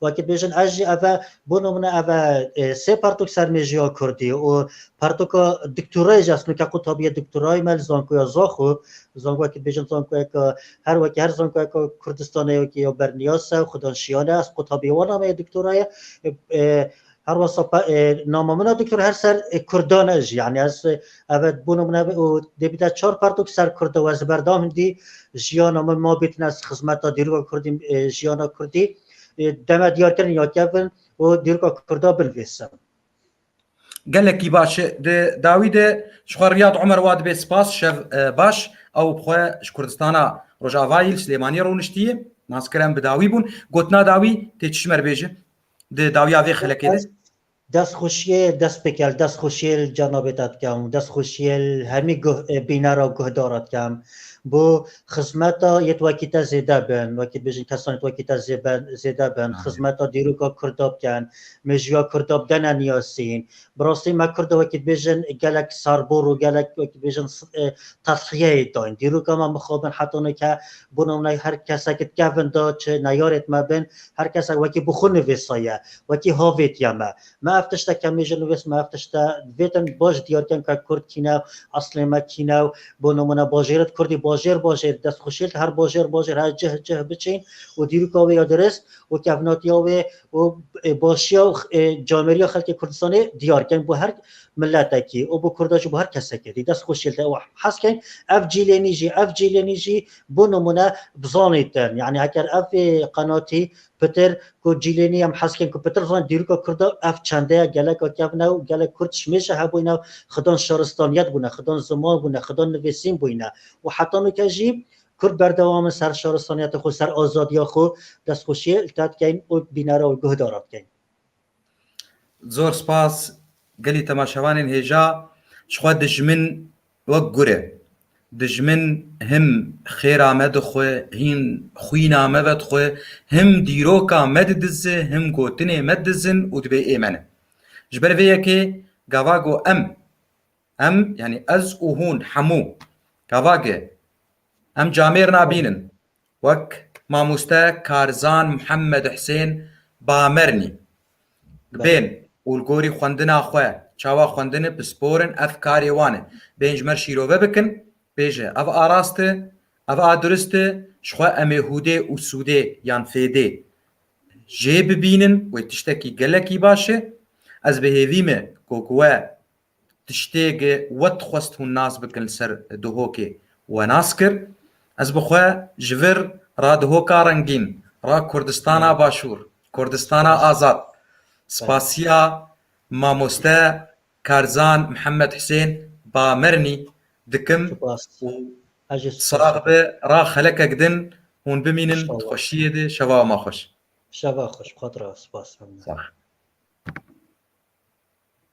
Wekî dibêjin ez jî eve, bo nimûne eve, e, sê pertûk ser mêjûya kurdî û pertûka doktorayê jî ez nuke qutabiyê doktorayê me li zankoya Zaxo. Zango wekî dibêjin zankoyeke, her wekî her zankoyeke Kurdistanê wekî ya berniyas e, xudan şiyane, ez qutabiyê wana me yê doktorayê. E, e, her wesa pe-, e, nama min a doktor her ser, e, kurdan e jî. Yani ez, e, evet, bo nimûne û dê bîte çar pertûk ser kurda û ez berdam hindî jiyana min ma bîtine ez xizmeta dîroka kurdî, e, jiyana kurdî, e, deme diyarkirin ya kevin û dîroka kurda binivîsim. Gelekî baş e. Di dawî de ji xwe Riyad Omer wa dibê spas, şev, e, baş. Ew bi xwe ji Kurdistana Rojavayî li Silêmaniyê rûniştiye. Nas kirin bi dawî bûn. Gotina dawî tê çi ji me re bêje? Di dawiya vê xelekê de. Dest, destxweşiyê, dest pêkel, destxweşiyê li cenabê te dikem. Destxweşiyê li hemî guh-, e, bînera guhdara dikem. Bo xizmeta yê wekî te zêde bin, wekî dibêjin kesan yê wekî te zêbe-, zêde bin. Amin. Xizmeta dîroka Kurda bikin. Mêjûya Kurda bidene niyasîn. Bi rastî me Kurda wekî dibêjin gelek serbor û gelek wekî dibêjin s-, e, tedhiyeyê dayîn. Dîroka me mixabin heta nike bo nimûne her kesek di kevin de çi neyarêt me bin, her kesek wekî bi xwe nivîsaye, wekî havêtiye me. Me ev tişte kemî ji nivîs me ev tişte vêtin baş diyar kin ke Kurd kî ne, eslê me kî ne, bo nimûne bajêr di Kurdî bajêr bajêr destxweşî li her bajêr bajêr her cih cih biçîn û dîroka wê ya dirist û kevnatiya wê û, e, başiya û, e, camêriya xelkê Kurdistanê diyar kin bo her miletekî û bo Kurda jî bo her kesekê dî destxweşî li te û hez kin ev cîlênî jî, ev cîlênî jî bo nimûne bizanîtin. Yani heker ev, e, qenatî pitir ku cîlênî em hez kin ku pitir zan dîroka Kurda ev çende ye, geleka kevn e û gelek Kurd ji mêje hebûyne, xidan şaristaniyet bûne, xidan ziman bûne, xidan nivîsîn bûyne û heta nûke jî Kurd berdewam in ser şaristaniya xwe, ser azadiya xwe, destxweşiyê li te dikeyn û bînera û guhdara dikeyn. Zor spas gelî temaşevanên hêja. Ji xwe dijmin wek gur e. Dijmin him xêra me dixwe, him xwîna me vedixwe, him dîroka me didize, him gotinê me didizin û dibê ê me ne. Ji ber vê yekê gava ku em, em, yanî ez û hûn hemû, gava ge em camêr nabînin, wek mamoste Karzan Mihemed Husên Bamernî, bên û li gorî xwendina xwe, çawa xwendine pisporin, ev karê wan e. Bên ji me şîrove bikin, bêje, ev a rast e, ev a durist e, ji xwe em ê hûdê û sûdê yan fêdê jê bibînin, wê tiştekî gelekî baş e. Ez bi hêvî me ku we tiştê ge we dixwest hûn nas bikin li ser Duhokê we nas kir. Ez bi xwe ji vir ra Duhoka rengîn, ra Kurdistana Başûr, Kurdistana azad, spasiya mamoste Karzan Mihemed Husên Bamernî dikim û sax bi ra xelekek din hûn bimînin xweşiyê de, şeva ma xweş. Şeva xweş, xwe dira spas.